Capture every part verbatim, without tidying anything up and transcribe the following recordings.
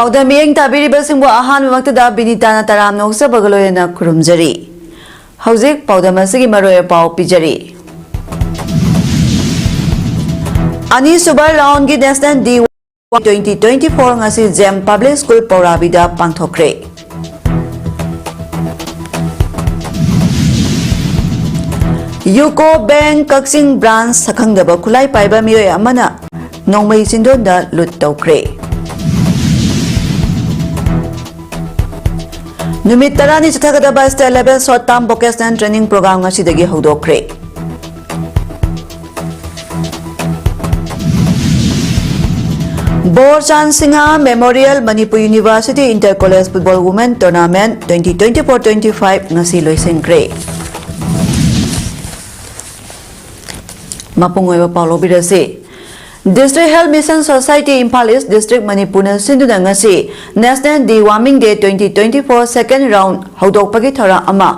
ꯄꯥꯎꯗꯝ ꯃꯤꯠꯌꯦꯡ ꯇꯥꯕꯤꯔꯤꯕꯁꯤꯡꯕꯨ ꯑꯍꯥꯟꯕꯃꯛꯇꯗ ꯕꯤꯅꯤꯇꯥꯅ ꯇꯔꯥꯝꯅ ꯑꯣꯛꯆꯕꯒ ꯂꯣꯏꯅꯅ ꯈꯨꯔꯨꯝꯖꯔꯤ꯫ ꯍꯧꯖꯤꯛ ꯄꯥꯎꯗꯝ ꯑꯁꯤꯒꯤ ꯃꯔꯨꯑꯣꯏꯕ ꯄꯥꯎ ꯄꯤꯖꯔꯤ꯫ ꯑꯅꯤꯁꯨꯕ ꯔꯥꯎꯟꯒꯤ ꯅꯦꯁꯅꯦꯜ ꯗꯤ ꯇ꯭ꯋꯦꯟꯇꯤ ꯇ꯭ꯋꯦꯟꯇꯤ ꯐꯣꯔ ꯉꯁꯤ jam public school ꯄꯧꯔꯥꯕꯤꯗ ꯄꯥꯡꯊꯣꯛꯈ꯭ꯔꯦ꯫ UCO bank ꯀꯛꯆꯤꯡ ꯕ꯭ꯔꯥꯟꯆ ꯁꯛꯈꯪꯗꯕ ꯈꯨꯠꯂꯥꯏ ꯄꯥꯏꯕ ꯃꯤꯑꯣꯏ ꯑꯃꯅ ꯅꯣꯡꯃꯩ ꯆꯤꯟꯗꯣꯟꯗ ꯂꯨꯠ ꯇꯧꯈ꯭ꯔꯦ꯫ ꯅꯨꯃꯤꯠ ꯇꯔꯥꯅꯤ ꯆꯠꯊꯒꯗꯕ State Level Short Term Vocational Training Program ꯉꯁꯤꯗꯒꯤ ꯍꯧꯗꯣꯛꯈ꯭ꯔꯦ꯫ ꯕꯣꯔꯆꯥꯟ Singh Memorial Manipur University Inter College Football Women Tournament twenty twenty four twenty five ꯉꯁꯤ ꯂꯣꯏꯁꯤꯟꯈ꯭ꯔꯦ꯫ ꯃꯄꯨꯡ ꯑꯣꯏꯕ ꯄꯥꯎ ꯂꯧꯕꯤꯔꯁꯤ꯫ District Health Mission Society Imphal East District ꯃꯅꯤꯄꯨꯔꯅ ꯁꯤꯟꯗꯨꯅ ꯉꯁꯤ National Deworming Day twenty twenty four second round ꯍꯧꯗꯣꯛꯄꯒꯤ ꯊꯧꯔꯝ ꯑꯃ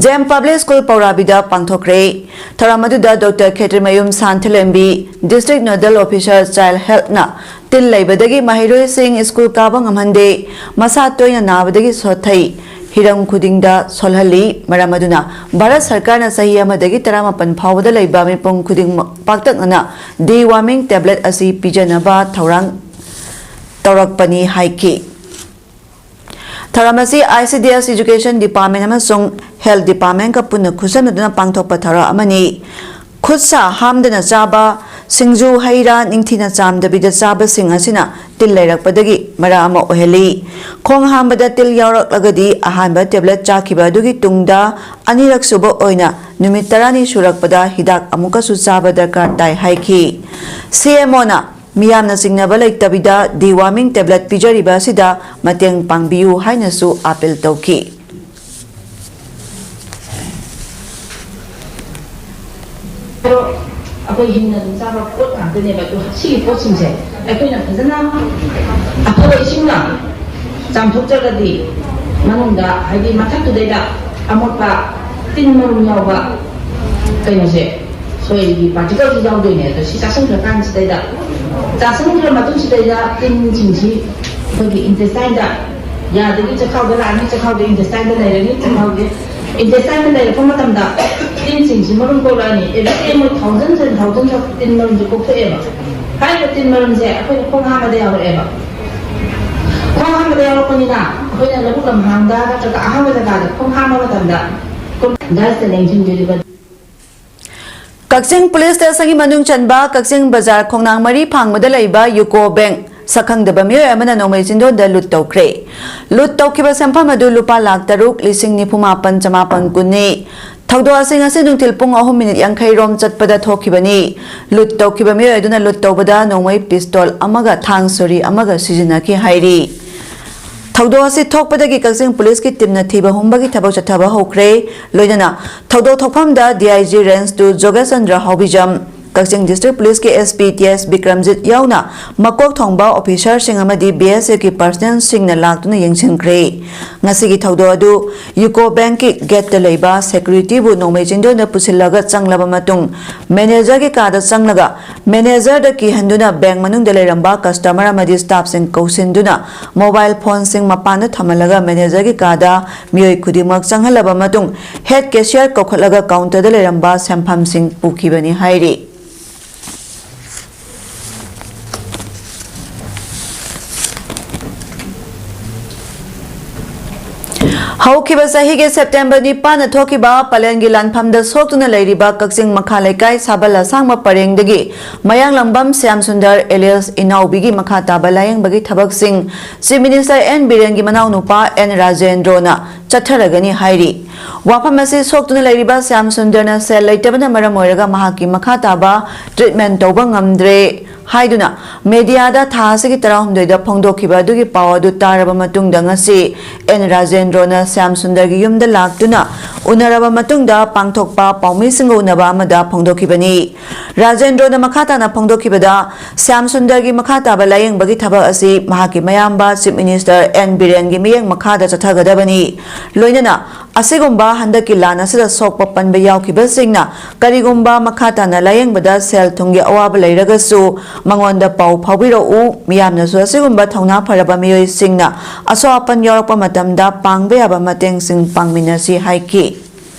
ꯖꯦꯝ ꯄꯕ꯭ꯂꯤꯛ ꯁ꯭ꯀꯨꯜ ꯄꯧꯔꯥꯕꯤꯗ ꯄꯥꯡꯊꯣꯛꯈ꯭ꯔꯦ꯫ ꯊꯧꯔꯝ ꯑꯗꯨꯗ ꯗꯣꯛꯇꯔ ꯈꯦꯇ꯭ꯔꯤꯃꯌꯨꯝ ꯁꯥꯟꯊꯂꯦꯝꯕꯤ, District Nodal Officer Child Healthꯅ ꯇꯤꯜ ꯂꯩꯕꯗꯒꯤ ꯃꯍꯩꯔꯣꯏꯁꯤꯡ ꯁ꯭ꯀꯨꯜ ꯀꯥꯕ ꯉꯝꯍꯟꯗꯦ, ꯃꯁꯥ ꯇꯣꯏꯅ ꯅꯥꯕꯗꯒꯤ ꯁꯣꯠꯊꯩ, ꯍꯤꯔꯝ ꯈꯨꯗꯤꯡꯗ ꯁꯣꯜꯍꯜꯂꯤ꯫ ꯃꯔꯝ ꯑꯗꯨꯅ ꯚꯥꯔꯠ ꯁꯔꯀꯥꯔꯅ ꯆꯍꯤ ꯑꯃꯗꯒꯤ ꯇꯔꯥꯃꯥꯄꯟ ꯐꯥꯎꯕꯗ ꯂꯩꯕ ꯃꯤꯄꯨꯝ ꯈꯨꯗꯤꯡꯃꯛ ꯄꯥꯛꯇꯛꯅꯅ ꯗꯤꯋꯥꯔꯃꯤꯡ ꯇꯦꯕ꯭ꯂꯦꯠ ꯑꯁꯤ ꯄꯤꯖꯅꯕ ꯊꯧꯔꯥꯡ ꯇꯧꯔꯛꯄꯅꯤ ꯍꯥꯏꯈꯤ꯫ ꯊꯧꯔꯝ ꯑꯁꯤ ICDS Education Department ꯑꯃꯁꯨꯡ Health Departmentꯀ ꯄꯨꯟꯅ ꯈꯨꯠꯁꯝꯅꯗꯨꯅ ꯄꯥꯡꯊꯣꯛꯄ ꯊꯧꯔꯝ ꯑꯃꯅꯤ꯫ ꯈꯨꯠ ꯁꯥ ꯍꯥꯝꯗꯅ ꯆꯥꯕ, ꯁꯤꯡꯖꯨ, ꯍꯩ ꯔꯥ ꯅꯤꯡꯊꯤꯅ ꯆꯥꯝꯗꯕꯤꯗ ꯆꯥꯕꯁꯤꯡ ꯑꯁꯤꯅ ꯇꯤꯜ ꯂꯩꯔꯛꯄꯗꯒꯤ ꯃꯔꯛ ꯑꯃ ꯑꯣꯏꯍꯜꯂꯤ꯫ ꯈꯣꯡ ꯍꯥꯝꯕꯗ ꯇꯤꯜ ꯌꯥꯎꯔꯛꯂꯒꯗꯤ ꯑꯍꯥꯟꯕ ꯇꯦꯕ꯭ꯂꯦꯠ ꯆꯥꯈꯤꯕ ꯑꯗꯨꯒꯤ ꯇꯨꯡꯗ ꯑꯅꯤꯔꯛ ꯁꯨꯕ ꯑꯣꯏꯅ ꯅꯨꯃꯤꯠ ꯇꯔꯥꯅꯤ ꯁꯨꯔꯛꯄꯗ ꯍꯤꯗꯥꯛ ꯑꯃꯨꯛꯀꯁꯨ ꯆꯥꯕ ꯗꯔꯀꯥꯔ ꯇꯥꯏ ꯍꯥꯏꯈꯤ꯫ CMOꯅ ꯃꯤꯌꯥꯝꯅ ꯆꯤꯡꯅꯕ ꯂꯩꯇꯕꯤꯗ ꯗꯤꯋꯥꯔꯃꯤꯡ ꯇꯦꯕ꯭ꯂꯦꯠ ꯄꯤꯖꯔꯤꯕ ꯑꯁꯤꯗ ꯃꯇꯦꯡ ꯄꯥꯡꯕꯤꯌꯨ ꯍꯥꯏꯅꯁꯨ ꯑꯥꯄꯤꯜ ꯇꯧꯈꯤ꯫ ꯑꯗꯣ ꯑꯩꯈꯣꯏ ꯍꯤꯡꯅ ꯑꯗꯨꯝ ꯆꯥꯕ ꯄꯣꯠ ꯉꯥꯛꯇꯅꯦꯕ꯫ ꯑꯗꯣ ꯁꯤꯒꯤ ꯄꯣꯠꯁꯤꯡꯁꯦ ꯑꯩꯈꯣꯏꯅ ꯐꯖꯅ ꯑꯐꯕ ꯏꯁꯤꯡꯅ ꯆꯥꯝꯊꯣꯛꯆꯔꯒꯗꯤ ꯃꯅꯨꯡꯗ, ꯍꯥꯏꯗꯤ ꯃꯊꯛꯇꯨꯗꯩꯗ ꯑꯃꯣꯠꯄ ꯇꯤꯟ ꯃꯔꯨꯝ ꯌꯥꯎꯕ ꯀꯩꯅꯣꯁꯦ, ꯁꯣꯏꯜꯒꯤ ꯄꯥꯔꯇꯤꯀꯜꯁꯤ ꯌꯥꯎꯗꯣꯏꯅꯦ꯫ ꯑꯗꯣ ꯁꯤ ꯆꯥꯁꯤꯟꯈ꯭ꯔ ꯀꯥꯟꯁꯤꯗꯩꯗ, ꯆꯥꯁꯤꯟꯈ꯭ꯔ ꯃꯇꯨꯡꯁꯤꯗꯩꯗ ꯇꯤꯟꯁꯤꯡꯁꯤ ꯑꯩꯈꯣꯏꯒꯤ intestine ꯗ, ꯌꯥꯗꯒꯤ ꯆꯈꯥꯎꯗ ꯂꯥꯛꯑꯅꯤ, ꯆꯈꯥꯎꯗ intestine ꯗ ꯂꯩꯔꯅꯤ, ꯆꯈꯥꯎꯗꯤ intestine ꯗ ꯂꯩꯔꯛꯄ ꯃꯇꯝꯗ ꯇꯤꯟꯁꯤꯡꯁꯤ ꯃꯔꯨꯝ ꯀꯣꯛꯂꯛꯑꯅꯤ꯫ Every day ꯃꯣꯏ thousands and thousands of ꯇꯤꯟ ꯃꯔꯨꯝꯁꯦ ꯀꯣꯛꯊꯣꯛꯑꯦꯕ꯫ ꯍꯥꯏꯔꯤꯕ ꯇꯤꯟ ꯃꯔꯨꯝꯁꯦ ꯑꯩꯈꯣꯏꯅ ꯈꯣꯡ ꯍꯥꯝꯕꯗ ꯌꯥꯎꯔꯛꯑꯦꯕ꯫ ꯈꯣꯡ ꯍꯥꯝꯕꯗ ꯌꯥꯎꯔꯛꯄꯅꯤꯅ ꯑꯩꯈꯣꯏꯅ ꯂꯧꯕꯨꯛ ꯂꯝꯍꯥꯡꯗ ꯅꯠꯇ꯭ꯔꯒ ꯑꯍꯥꯡꯕ ꯖꯒꯥꯗ ꯈꯣꯡ ꯍꯥꯝꯕ ꯃꯇꯝꯗ ꯗꯁꯇ ꯂꯦꯡꯁꯤꯟꯕꯤꯔꯤꯕ ꯀꯛꯆꯤꯡ ꯄꯨꯂꯤꯁ ꯁ꯭ꯇꯦꯁꯟꯒꯤ ꯃꯅꯨꯡ ꯆꯟꯕ ꯀꯛꯆꯤꯡ ꯕꯖꯥꯔ ꯈꯣꯡꯅꯥꯡ ꯃꯔꯤ ꯐꯥꯡꯕꯗ ꯂꯩꯕ ꯌꯨꯀꯣ ꯕꯦꯡꯛ ꯁꯛꯈꯪꯗꯕ ꯃꯤꯑꯣꯏ ꯑꯃꯅ ꯅꯣꯡꯃꯩ ꯆꯤꯟꯗꯣꯟꯗ ꯂꯨꯠ ꯇꯧꯈ꯭ꯔꯦ꯫ ꯂꯨꯠ ꯇꯧꯈꯤꯕ ꯁꯦꯟꯐꯝ ꯑꯗꯨ ꯂꯨꯄꯥ ꯂꯥꯈ ꯇꯔꯨꯛ ꯂꯤꯁꯤꯡ ꯅꯤꯐꯨ ꯃꯥꯄꯟ ꯆꯃꯥꯄꯟ ꯀꯨꯟꯅꯤ꯫ ꯊꯧꯗꯣꯛ ꯑꯁꯤ ꯉꯁꯤ ꯅꯨꯡꯊꯤꯜ ꯄꯨꯡ ꯑꯍꯨꯝ ꯃꯤꯅꯤꯠ ꯌꯥꯡꯈꯩ ꯔꯣꯝ ꯆꯠꯄꯗ ꯊꯣꯛꯈꯤꯕꯅꯤ꯫ ꯂꯨꯠ ꯇꯧꯈꯤꯕ ꯃꯤꯑꯣꯏ ꯑꯗꯨꯅ ꯂꯨꯠ ꯇꯧꯕꯗ ꯅꯣꯡꯃꯩ ꯄꯤꯁꯇꯣꯜ ꯑꯃꯒ ꯊꯥꯡ ꯁꯣꯔꯤ ꯑꯃꯒ ꯁꯤꯖꯤꯟꯅꯈꯤ ꯍꯥꯏꯔꯤ꯫ ꯊꯧꯗꯣꯛ ꯑꯁꯤ ꯊꯣꯛꯄꯗꯒꯤ ꯀꯛꯆꯤꯡ ꯄꯨꯂꯤꯁꯀꯤ ꯇꯤꯝꯅ ꯊꯤꯕ ꯍꯨꯝꯕꯒꯤ ꯊꯕꯛ ꯆꯠꯊꯕ ꯍꯧꯈ꯭ꯔꯦ꯫ ꯂꯣꯏꯅꯅ ꯊꯧꯗꯣꯛ ꯊꯣꯛꯐꯝꯗ D I G Range two Jogeshchandra ꯍꯥꯎꯕꯤꯖꯝ, ꯀꯛꯆꯤꯡ ꯗꯤꯁꯇ꯭ꯔꯤꯛ ꯄꯨꯂꯤꯁꯀꯤ S P T S Bikramjit ꯌꯥꯎꯅ ꯃꯀꯣꯛ ꯊꯣꯡꯕ ꯑꯣꯐꯤꯁꯥꯔꯁꯤꯡ ꯑꯃꯗꯤ B S F ꯀꯤ ꯄꯔꯁꯅꯦꯜꯁꯤꯡꯅ ꯂꯥꯛꯇꯨꯅ ꯌꯦꯡꯁꯤꯟꯈ꯭ꯔꯦ꯫ ꯉꯁꯤꯒꯤ ꯊꯧꯗꯣꯛ ꯑꯗꯨ ꯌꯨꯀꯣ ꯕꯦꯡꯛꯀꯤ ꯒꯦꯠꯇ ꯂꯩꯕ ꯁꯦꯀ꯭ꯌꯨꯔꯤꯇꯤꯕꯨ ꯅꯣꯡꯃꯩ ꯆꯤꯟꯗꯣꯟꯗ ꯄꯨꯁꯤꯜꯂꯒ ꯆꯪꯂꯕ ꯃꯇꯨꯡ, ꯃꯦꯅꯦꯖꯔꯒꯤ ꯀꯥꯗ ꯆꯪꯂꯒ ꯃꯦꯅꯦꯖꯔꯗ ꯀꯤꯍꯟꯗꯨꯅ ꯕꯦꯡꯛ ꯃꯅꯨꯡꯗ ꯂꯩꯔꯝꯕ ꯀꯁꯇꯃꯔ ꯑꯃꯗꯤ ꯁ꯭ꯇꯥꯐꯁꯤꯡ ꯀꯧꯁꯤꯟꯗꯨꯅ ꯃꯣꯕꯥꯏꯜ ꯐꯣꯟꯁꯤꯡ ꯃꯄꯥꯟꯗ ꯊꯝꯍꯜꯂꯒ ꯃꯦꯅꯦꯖꯔꯒꯤ ꯀꯥꯗ ꯃꯤꯑꯣꯏ ꯈꯨꯗꯤꯡꯃꯛ ꯆꯪꯍꯜꯂꯕ ꯃꯇꯨꯡ, ꯍꯦꯗ ꯀꯦꯁꯤꯌꯔ ꯀꯧꯈꯠꯂꯒ ꯀꯥꯎꯟꯇꯔꯗ ꯂꯩꯔꯝꯕ ꯁꯦꯟꯐꯝꯁꯤꯡ ꯄꯨꯈꯤꯕꯅꯤ ꯍꯥꯏꯔꯤ꯫ ꯍꯧꯈꯤꯕ ꯆꯍꯤꯒꯤ ꯁꯦꯞꯇꯦꯝꯕꯔ ꯅꯤꯄꯥꯟꯗ ꯊꯣꯛꯈꯤꯕ ꯄꯂꯦꯟꯒꯤ ꯂꯥꯟꯐꯝꯗ ꯁꯣꯛꯇꯨꯅ ꯂꯩꯔꯤꯕ ꯀꯛꯆꯤꯡ ꯃꯈꯥ ꯂꯩꯀꯥꯏ ꯁꯥꯕꯜ ꯑꯁꯥꯡꯕ ꯄꯔꯦꯡꯗꯒꯤ ꯃꯌꯥꯡꯂꯝꯕꯝ ꯁ꯭ꯌꯥꯝ ꯁꯨꯟꯗꯔ alias ꯏꯅꯥꯎꯕꯤꯒꯤ ꯃꯈꯥ ꯇꯥꯕ ꯂꯥꯌꯦꯡꯕꯒꯤ ꯊꯕꯛꯁꯤꯡ Chief Minister N ꯕꯤꯔꯦꯟꯒꯤ ꯃꯅꯥꯎꯅꯨꯄꯥ N ꯔꯥꯖꯦꯟꯗ꯭ꯔꯣꯅ ꯆꯠꯊꯔꯒꯅꯤ ꯍꯥꯏꯔꯤ꯫ ꯋꯥꯐꯝ ꯑꯁꯤ ꯁꯣꯛꯇꯨꯅ ꯂꯩꯔꯤꯕ ꯁ꯭ꯌꯥꯝ ꯁꯨꯟꯗꯔꯅ ꯁꯦꯜ ꯂꯩꯇꯕꯅ ꯃꯔꯝ ꯑꯣꯏꯔꯒ ꯃꯍꯥꯛꯀꯤ ꯃꯈꯥ ꯇꯥꯕ treatment ꯇꯧꯕ ꯉꯝꯗ꯭ꯔꯦ ꯍꯥꯏꯗꯨꯅ media ꯗ ꯊꯥ ꯑꯁꯤꯒꯤ ꯇꯔꯥꯍꯨꯝꯗꯣꯏꯗ ꯐꯣꯡꯗꯣꯛꯈꯤꯕ ꯑꯗꯨꯒꯤ ꯄꯥꯎ ꯑꯗꯨ ꯇꯥꯔꯕ ꯃꯇꯨꯡꯗ ꯉꯁꯤ N ꯔꯥꯖꯦꯟꯗ꯭ꯔꯣꯅ ꯁ꯭ꯌꯥꯝ ꯁꯨꯟꯗꯔꯒꯤ ꯌꯨꯝꯗ ꯂꯥꯛꯇꯨꯅ ꯎꯅꯔꯕ ꯃꯇꯨꯡꯗ ꯄꯥꯡꯊꯣꯛꯄ ꯄꯥꯎꯃꯤꯁꯤꯡꯒ ꯎꯅꯕ ꯑꯃꯗ ꯐꯣꯡꯗꯣꯛꯈꯤꯕꯅꯤ꯫ ꯔꯥꯖꯦꯟꯗ꯭ꯔꯣꯅ ꯃꯈꯥ ꯇꯥꯅ ꯐꯣꯡꯗꯣꯛꯈꯤꯕꯗ, ꯁ꯭ꯌꯥꯝ ꯁꯨꯟꯗꯔꯒꯤ ꯃꯈꯥ ꯇꯥꯕ ꯂꯥꯌꯦꯡꯕꯒꯤ ꯊꯕꯛ ꯑꯁꯤ ꯃꯍꯥꯛꯀꯤ ꯃꯌꯥꯝꯕ Chief Minister N ꯕꯤꯔꯦꯟꯒꯤ ꯃꯤꯠꯌꯦꯡ ꯃꯈꯥꯗ ꯆꯠꯊꯒꯗꯕꯅꯤ꯫ ꯂꯣꯏꯅꯅ ꯑꯁꯤꯒꯨꯝꯕ ꯍꯟꯗꯛꯀꯤ ꯂꯥꯟ ꯑꯁꯤꯗ ꯁꯣꯛꯄ ꯄꯟꯕ ꯌꯥꯎꯈꯤꯕꯁꯤꯡꯅ ꯀꯔꯤꯒꯨꯝꯕ ꯃꯈꯥ ꯇꯥꯅ ꯂꯥꯌꯦꯡꯕꯗ ꯁꯦꯜ ꯊꯨꯝꯒꯤ ꯑꯋꯥꯕ ꯂꯩꯔꯒꯁꯨ ꯃꯉꯣꯟꯗ ꯄꯥꯎ ꯐꯥꯎꯕꯤꯔꯛꯎ꯫ ꯃꯤꯌꯥꯝꯅꯁꯨ ꯑꯁꯤꯒꯨꯝꯕ ꯊꯧꯅꯥ ꯐꯔꯕ ꯃꯤꯑꯣꯏꯁꯤꯡꯅ ꯑꯁꯣꯛ ꯑꯄꯟ ꯌꯥꯎꯔꯛꯄ ꯃꯇꯝꯗ ꯄꯥꯡꯕ ꯌꯥꯕ ꯃꯇꯦꯡꯁꯤꯡ ꯄꯥꯡꯃꯤꯟꯅꯁꯤ ꯍꯥꯏꯈꯤ꯫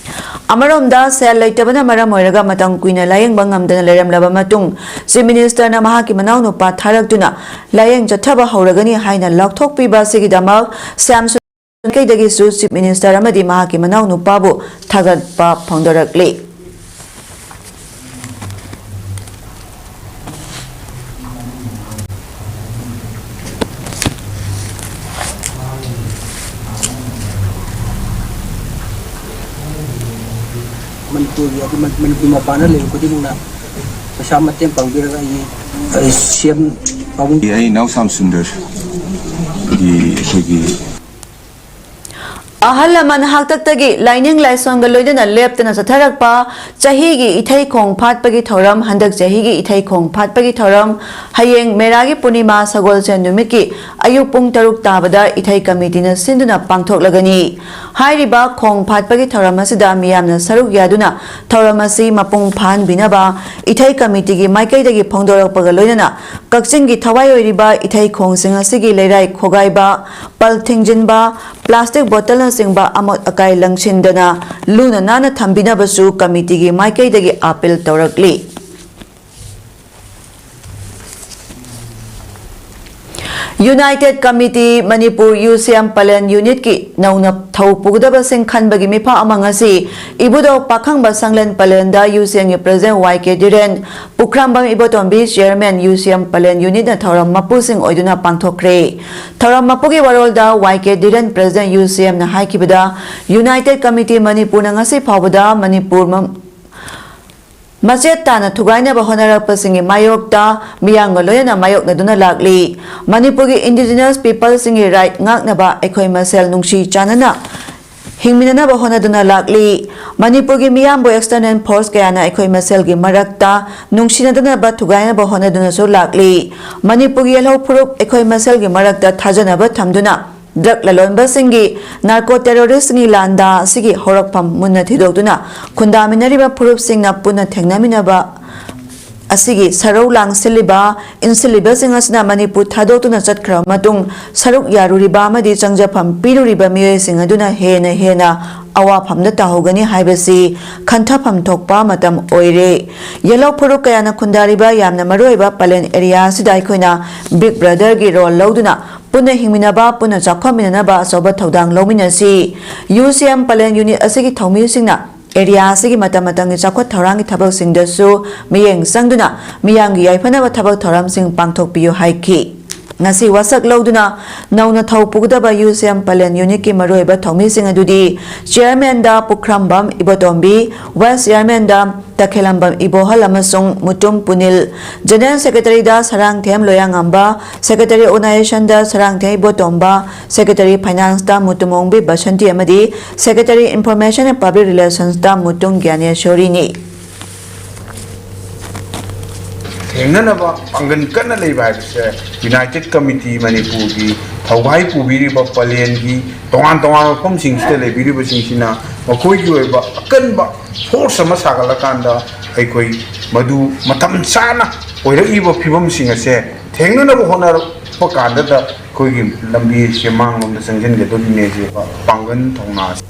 ꯑꯃꯔꯣꯝꯗ ꯁꯦꯜ ꯂꯩꯇꯕꯅ ꯃꯔꯝ ꯑꯣꯏꯔꯒ ꯃꯇꯝ ꯀꯨꯏꯅ ꯂꯥꯌꯦꯡꯕ ꯉꯝꯗꯅ ꯂꯩꯔꯝꯂꯕ ꯃꯇꯨꯡ, Chief Minister ꯅ ꯃꯍꯥꯛꯀꯤ ꯃꯅꯥꯎꯅꯨꯄꯥ ꯊꯥꯔꯛꯇꯨꯅ ꯂꯥꯌꯦꯡ ꯆꯠꯊꯕ ꯍꯧꯔꯒꯅꯤ ꯍꯥꯏꯅ ꯂꯥꯎꯊꯣꯛꯄꯤꯕ ꯑꯁꯤꯒꯤꯗꯃꯛ ꯁ꯭ꯌꯥꯝ ꯁꯨꯟꯗꯔ ꯃꯥꯏꯀꯩꯗꯒꯤꯁꯨ Chief Minister ꯑꯃꯗꯤ ꯃꯍꯥꯛꯀꯤ ꯃꯅꯥꯎꯅꯨꯄꯥꯕꯨ ꯊꯥꯒꯠꯄ ꯐꯣꯡꯗꯣꯔꯛꯂꯤ꯫ ꯃꯅꯤꯄꯨꯔꯒꯤ, ꯑꯗꯨ ꯃꯅꯤꯄꯨꯔ ꯃꯄꯥꯟꯗ ꯂꯩꯕ ꯈꯨꯗꯤꯡꯃꯛꯅ ꯄꯩꯁꯥ ꯃꯇꯦꯡ ꯄꯥꯡꯕꯤꯔꯒ ꯑꯩꯒꯤ, ꯑꯩ ꯁꯤ ꯑꯦꯝ ꯄꯥꯕꯨꯡ ꯑꯩ ꯏꯅꯥꯎ ꯁ꯭ꯌꯥꯝ ꯁꯨꯟꯗꯔꯒꯤ ꯑꯩꯈꯣꯏꯒꯤ ꯑꯍꯜ ꯂꯃꯟ ꯍꯥꯛꯇꯛꯇꯒꯤ ꯂꯥꯏꯅꯤꯡ ꯂꯥꯏꯁꯣꯟꯒ ꯂꯣꯏꯅꯅ ꯂꯦꯞꯇꯅ ꯆꯠꯊꯔꯛꯄ ꯆꯍꯤꯒꯤ ꯏꯊꯩ ꯈꯣꯡ ꯐꯥꯠꯄꯒꯤ ꯊꯧꯔꯝ, ꯍꯟꯗꯛ ꯆꯍꯤꯒꯤ ꯏꯊꯩ ꯈꯣꯡ ꯐꯥꯠꯄꯒꯤ ꯊꯧꯔꯝ ꯍꯌꯦꯡ ꯃꯦꯔꯥꯒꯤ ꯄꯨꯔꯅꯤꯃꯥ ꯁꯒꯣꯜꯁꯦꯟ ꯅꯨꯃꯤꯠꯀꯤ ꯑꯌꯨꯛ ꯄꯨꯡ ꯇꯔꯨꯛ ꯇꯥꯕꯗ ꯏꯊꯩ ꯀꯃꯤꯇꯤꯅ ꯁꯤꯟꯗꯨꯅ ꯄꯥꯡꯊꯣꯛꯂꯒꯅꯤ꯫ ꯍꯥꯏꯔꯤꯕ ꯈꯣꯡ ꯐꯥꯠꯄꯒꯤ ꯊꯧꯔꯝ ꯑꯁꯤꯗ ꯃꯤꯌꯥꯝꯅ ꯁꯔꯨꯛ ꯌꯥꯗꯨꯅ ꯊꯧꯔꯝ ꯑꯁꯤ ꯃꯄꯨꯡ ꯐꯥꯍꯟꯕꯤꯅꯕ ꯏꯊꯩ ꯀꯃꯤꯇꯤꯒꯤ ꯃꯥꯏꯀꯩꯗꯒꯤ ꯐꯣꯡꯗꯣꯔꯛꯄꯒ ꯂꯣꯏꯅꯅ ꯀꯛꯆꯤꯡꯒꯤ ꯊꯋꯥꯏ ꯑꯣꯏꯔꯤꯕ ꯏꯊꯩ ꯈꯣꯡꯁꯤꯡ ꯑꯁꯤꯒꯤ ꯂꯩꯔꯥꯏ ꯈꯣꯒꯥꯏꯕ, ꯄꯜ ꯊꯤꯡꯖꯤꯟꯕ, plastic bottle ꯅꯆꯤꯡꯕ ꯑꯃꯣꯠ ꯑꯀꯥꯏ ꯂꯪꯁꯤꯟꯗꯅ ꯂꯨꯅ ꯅꯥꯟꯅ ꯊꯝꯕꯤꯅꯕꯁꯨ ꯀꯃꯤꯇꯤꯒꯤ ꯃꯥꯏꯀꯩꯗꯒꯤ ꯑꯥꯄꯤꯜ ꯇꯧꯔꯛꯂꯤ꯫ United Committee Manipur U C M ꯄꯂꯦꯟ unit ꯀꯤ ꯅꯧꯅ ꯊꯧ ꯄꯨꯒꯗꯕꯁꯤꯡ ꯈꯟꯕꯒꯤ ꯃꯤꯐꯝ ꯑꯃ ꯉꯁꯤ ꯏꯕꯨꯙꯧ ꯄꯥꯈꯪꯕ ꯁꯪꯂꯦꯟ ꯄꯂꯦꯟꯗ ꯌꯨ ꯁꯤ ꯑꯦꯝ ꯒꯤ President ꯋꯥꯏ ꯀꯦ ꯙꯤꯔꯦꯟ, ꯄꯨꯈ꯭ꯔꯝꯕꯝ ꯏꯕꯣꯇꯣꯝꯕꯤ, Chairman ꯌꯨ ꯁꯤ ꯑꯦꯝ ꯄꯂꯦꯟ unit ꯅ ꯊꯧꯔꯝ ꯃꯄꯨꯁꯤꯡ ꯑꯣꯏꯗꯨꯅ ꯄꯥꯡꯊꯣꯛꯈ꯭ꯔꯦ꯫ ꯊꯧꯔꯝ ꯃꯄꯨꯒꯤ ꯋꯥꯔꯣꯜꯗ ꯋꯥꯏ ꯀꯦ ꯙꯤꯔꯦꯟ, President ꯌꯨ ꯁꯤ ꯑꯦꯝ ꯅ ꯍꯥꯏꯈꯤꯕꯗ, United Committee ꯃꯅꯤꯄꯨꯔꯅ ꯉꯁꯤ ꯐꯥꯎꯕꯗ ꯃꯅꯤꯄꯨꯔ ꯃ-, ꯃꯆꯦꯠ ꯇꯥꯅ ꯊꯨꯒꯥꯏꯅꯕ ꯍꯣꯠꯅꯔꯛꯄꯁꯤꯡꯒꯤ ꯃꯥꯌꯣꯛꯇ ꯃꯤꯌꯥꯝꯒ ꯂꯣꯏꯅꯅ ꯃꯥꯌꯣꯛꯅꯗꯨꯅ ꯂꯥꯛꯂꯤ꯫ ꯃꯅꯤꯄꯨꯔꯒꯤ indigenous people ꯁꯤꯡꯒꯤ right ꯉꯥꯛꯅꯕ ꯑꯩꯈꯣꯏ ꯃꯁꯦꯜ ꯅꯨꯡꯁꯤ ꯆꯥꯟꯅꯅ ꯍꯤꯡꯃꯤꯟꯅꯅꯕ ꯍꯣꯠꯅꯗꯨꯅ ꯂꯥꯛꯂꯤ꯫ ꯃꯅꯤꯄꯨꯔꯒꯤ ꯃꯤꯌꯥꯝꯕꯨ external force ꯀꯌꯥꯅ ꯑꯩꯈꯣꯏ ꯃꯁꯦꯜꯒꯤ ꯃꯔꯛꯇ ꯅꯨꯡꯁꯤꯅꯗꯅꯕ ꯊꯨꯒꯥꯏꯅꯕ ꯍꯣꯠꯅꯗꯨꯅꯁꯨ ꯂꯥꯛꯂꯤ꯫ ꯃꯅꯤꯄꯨꯔꯒꯤ ꯌꯦꯜꯍꯧ ꯐꯨꯔꯨꯞ ꯑꯩꯈꯣꯏ ꯃꯁꯦꯜꯒꯤ ꯃꯔꯛꯇ ꯊꯥꯖꯅꯕ ꯊꯝꯗꯨꯅ ꯗ꯭ꯔꯒ ꯂꯂꯣꯟꯕꯁꯤꯡꯒꯤ, ꯅꯥꯔꯀꯣ ꯇꯦꯔꯣꯔꯤꯁ꯭ꯠꯁꯤꯡꯒꯤ ꯂꯥꯟꯗꯥ ꯑꯁꯤꯒꯤ ꯍꯧꯔꯛꯐꯝ ꯃꯨꯟꯅ ꯊꯤꯗꯣꯛꯇꯨꯅ ꯈꯨꯟꯗꯥꯃꯤꯟꯅꯔꯤꯕ ꯐꯨꯔꯨꯞꯁꯤꯡꯅ ꯄꯨꯟꯅ ꯊꯦꯡꯅꯃꯤꯟꯅꯕ ꯑꯁꯤꯒꯤ ꯁꯔꯧ ꯂꯥꯡꯁꯤꯜꯂꯤꯕ, ꯏꯟꯁꯤꯜꯂꯤꯕꯁꯤꯡ ꯑꯁꯤꯅ ꯃꯅꯤꯄꯨꯔ ꯊꯥꯗꯣꯛꯇꯨꯅ ꯆꯠꯈ꯭ꯔꯕ ꯃꯇꯨꯡ ꯁꯔꯨꯛ ꯌꯥꯔꯨꯔꯤꯕ ꯑꯃꯗꯤ ꯆꯪꯖꯐꯝ ꯄꯤꯔꯨꯔꯤꯕ ꯃꯤꯑꯣꯏꯁꯤꯡ ꯑꯗꯨꯅ ꯍꯦꯟꯅ ꯍꯦꯟꯅ ꯑꯋꯥꯐꯝꯗ ꯇꯥꯍꯧꯒꯅꯤ ꯍꯥꯏꯕꯁꯤ ꯈꯟꯊꯐꯝ ꯊꯣꯛꯄ ꯃꯇꯝ ꯑꯣꯏꯔꯦ꯫ ꯌꯦꯜꯍꯧ ꯐꯨꯔꯨꯞ ꯀꯌꯥꯅ ꯈꯨꯟꯗꯥꯔꯤꯕ ꯌꯥꯝꯅ ꯃꯔꯨꯑꯣꯏꯕ ꯄꯂꯦꯟ area ꯑꯁꯤꯗ ꯑꯩꯈꯣꯏꯅ Big Brotherꯒꯤ role ꯂꯧꯗꯨꯅ ꯄꯨꯟꯅ ꯍꯤꯡꯃꯤꯟꯅꯕ, ꯄꯨꯟꯅ ꯆꯥꯎꯈꯠꯃꯤꯟꯅꯅꯕ ꯑꯆꯧꯕ ꯊꯧꯗꯥꯡ ꯂꯧꯃꯤꯟꯅꯁꯤ꯫ UCM ꯄꯂꯦꯟ unit ꯑꯁꯤꯒꯤ ꯊꯧꯃꯤꯁꯤꯡꯅ area ꯑꯁꯤꯒꯤ ꯃꯇꯝ ꯃꯇꯝꯒꯤ ꯆꯥꯎꯈꯠ ꯊꯧꯔꯥꯡꯒꯤ ꯊꯕꯛꯁꯤꯡꯗꯁꯨ ꯃꯤꯠꯌꯦꯡ ꯆꯪꯗꯨꯅ ꯃꯤꯌꯥꯝꯒꯤ ꯌꯥꯏꯐꯅꯕ ꯊꯕꯛ ꯊꯧꯔꯝꯁꯤꯡ ꯄꯥꯡꯊꯣꯛꯄꯤꯌꯨ ꯍꯥꯏꯈꯤ꯫ ꯉꯁꯤ ꯋꯥꯁꯛ ꯂꯧꯗꯨꯅ ꯅꯧꯅ ꯊꯧ ꯄꯨꯒꯗꯕ UCM ꯄꯂꯦꯟ unitꯀꯤ ꯃꯔꯨꯑꯣꯏꯕ ꯊꯧꯃꯤꯁꯤꯡ ꯑꯗꯨꯗꯤ chairmanꯗ ꯄꯨꯈ꯭ꯔꯝꯕꯝ ꯏꯕꯣꯇꯣꯝꯕꯤ, vice chairmanꯗ ꯇꯈꯦꯂꯝꯕꯝ ꯏꯕꯣꯍꯜ ꯑꯃꯁꯨꯡ Mutum ꯄꯨꯅꯤꯜ, general secretaryꯗ Sarangthem ꯂꯣꯌꯥꯉꯝꯕ, secretary organizationꯗ Sarangthem ꯏꯕꯣꯇꯣꯝꯕ, secretary financeꯇ Mutum ꯑꯣꯡꯕꯤ ꯕꯁꯟꯇꯤ ꯑꯃꯗꯤ secretary information and public relationsꯇ Mutum ꯒ꯭ꯌꯥꯅꯦꯁꯣꯔꯤꯅꯤ꯫ ꯊꯦꯡꯅꯅꯕ ꯄꯥꯡꯒꯜ ꯀꯟꯅ ꯂꯩꯕ ꯍꯥꯏꯕꯁꯦ United Committee ꯃꯅꯤꯄꯨꯔꯒꯤ ꯊꯧꯒꯥꯏ ꯄꯨꯕꯤꯔꯤꯕ ꯄꯂꯦꯟꯒꯤ ꯇꯣꯉꯥꯟ ꯇꯣꯉꯥꯟꯕ ꯃꯐꯝꯁꯤꯡꯁꯤꯗ ꯂꯩꯕꯤꯔꯤꯕꯁꯤꯡꯁꯤꯅ ꯃꯈꯣꯏꯒꯤ ꯑꯣꯏꯕ ꯑꯀꯟꯕ force ꯑꯃ ꯁꯥꯒꯠꯂꯀꯥꯟꯗ ꯑꯩꯈꯣꯏ ꯃꯗꯨ ꯃꯇꯝ ꯆꯥꯅ ꯑꯣꯏꯔꯛꯂꯤꯕ ꯐꯤꯕꯝꯁꯤꯡ ꯑꯁꯦ ꯊꯦꯡꯅꯅꯕ ꯍꯣꯠꯅꯔꯛꯄ ꯀꯥꯟꯗꯗ ꯑꯩꯈꯣꯏꯒꯤ ꯂꯝꯕꯤ ꯑꯁꯦ ꯃꯥꯡꯂꯣꯝꯗ ꯆꯪꯁꯤꯟꯒꯗꯧꯔꯤꯅꯦ ꯍꯥꯏꯕ ꯄꯥꯡꯒꯜ ꯊꯧꯅꯥ ꯑꯁꯤ꯫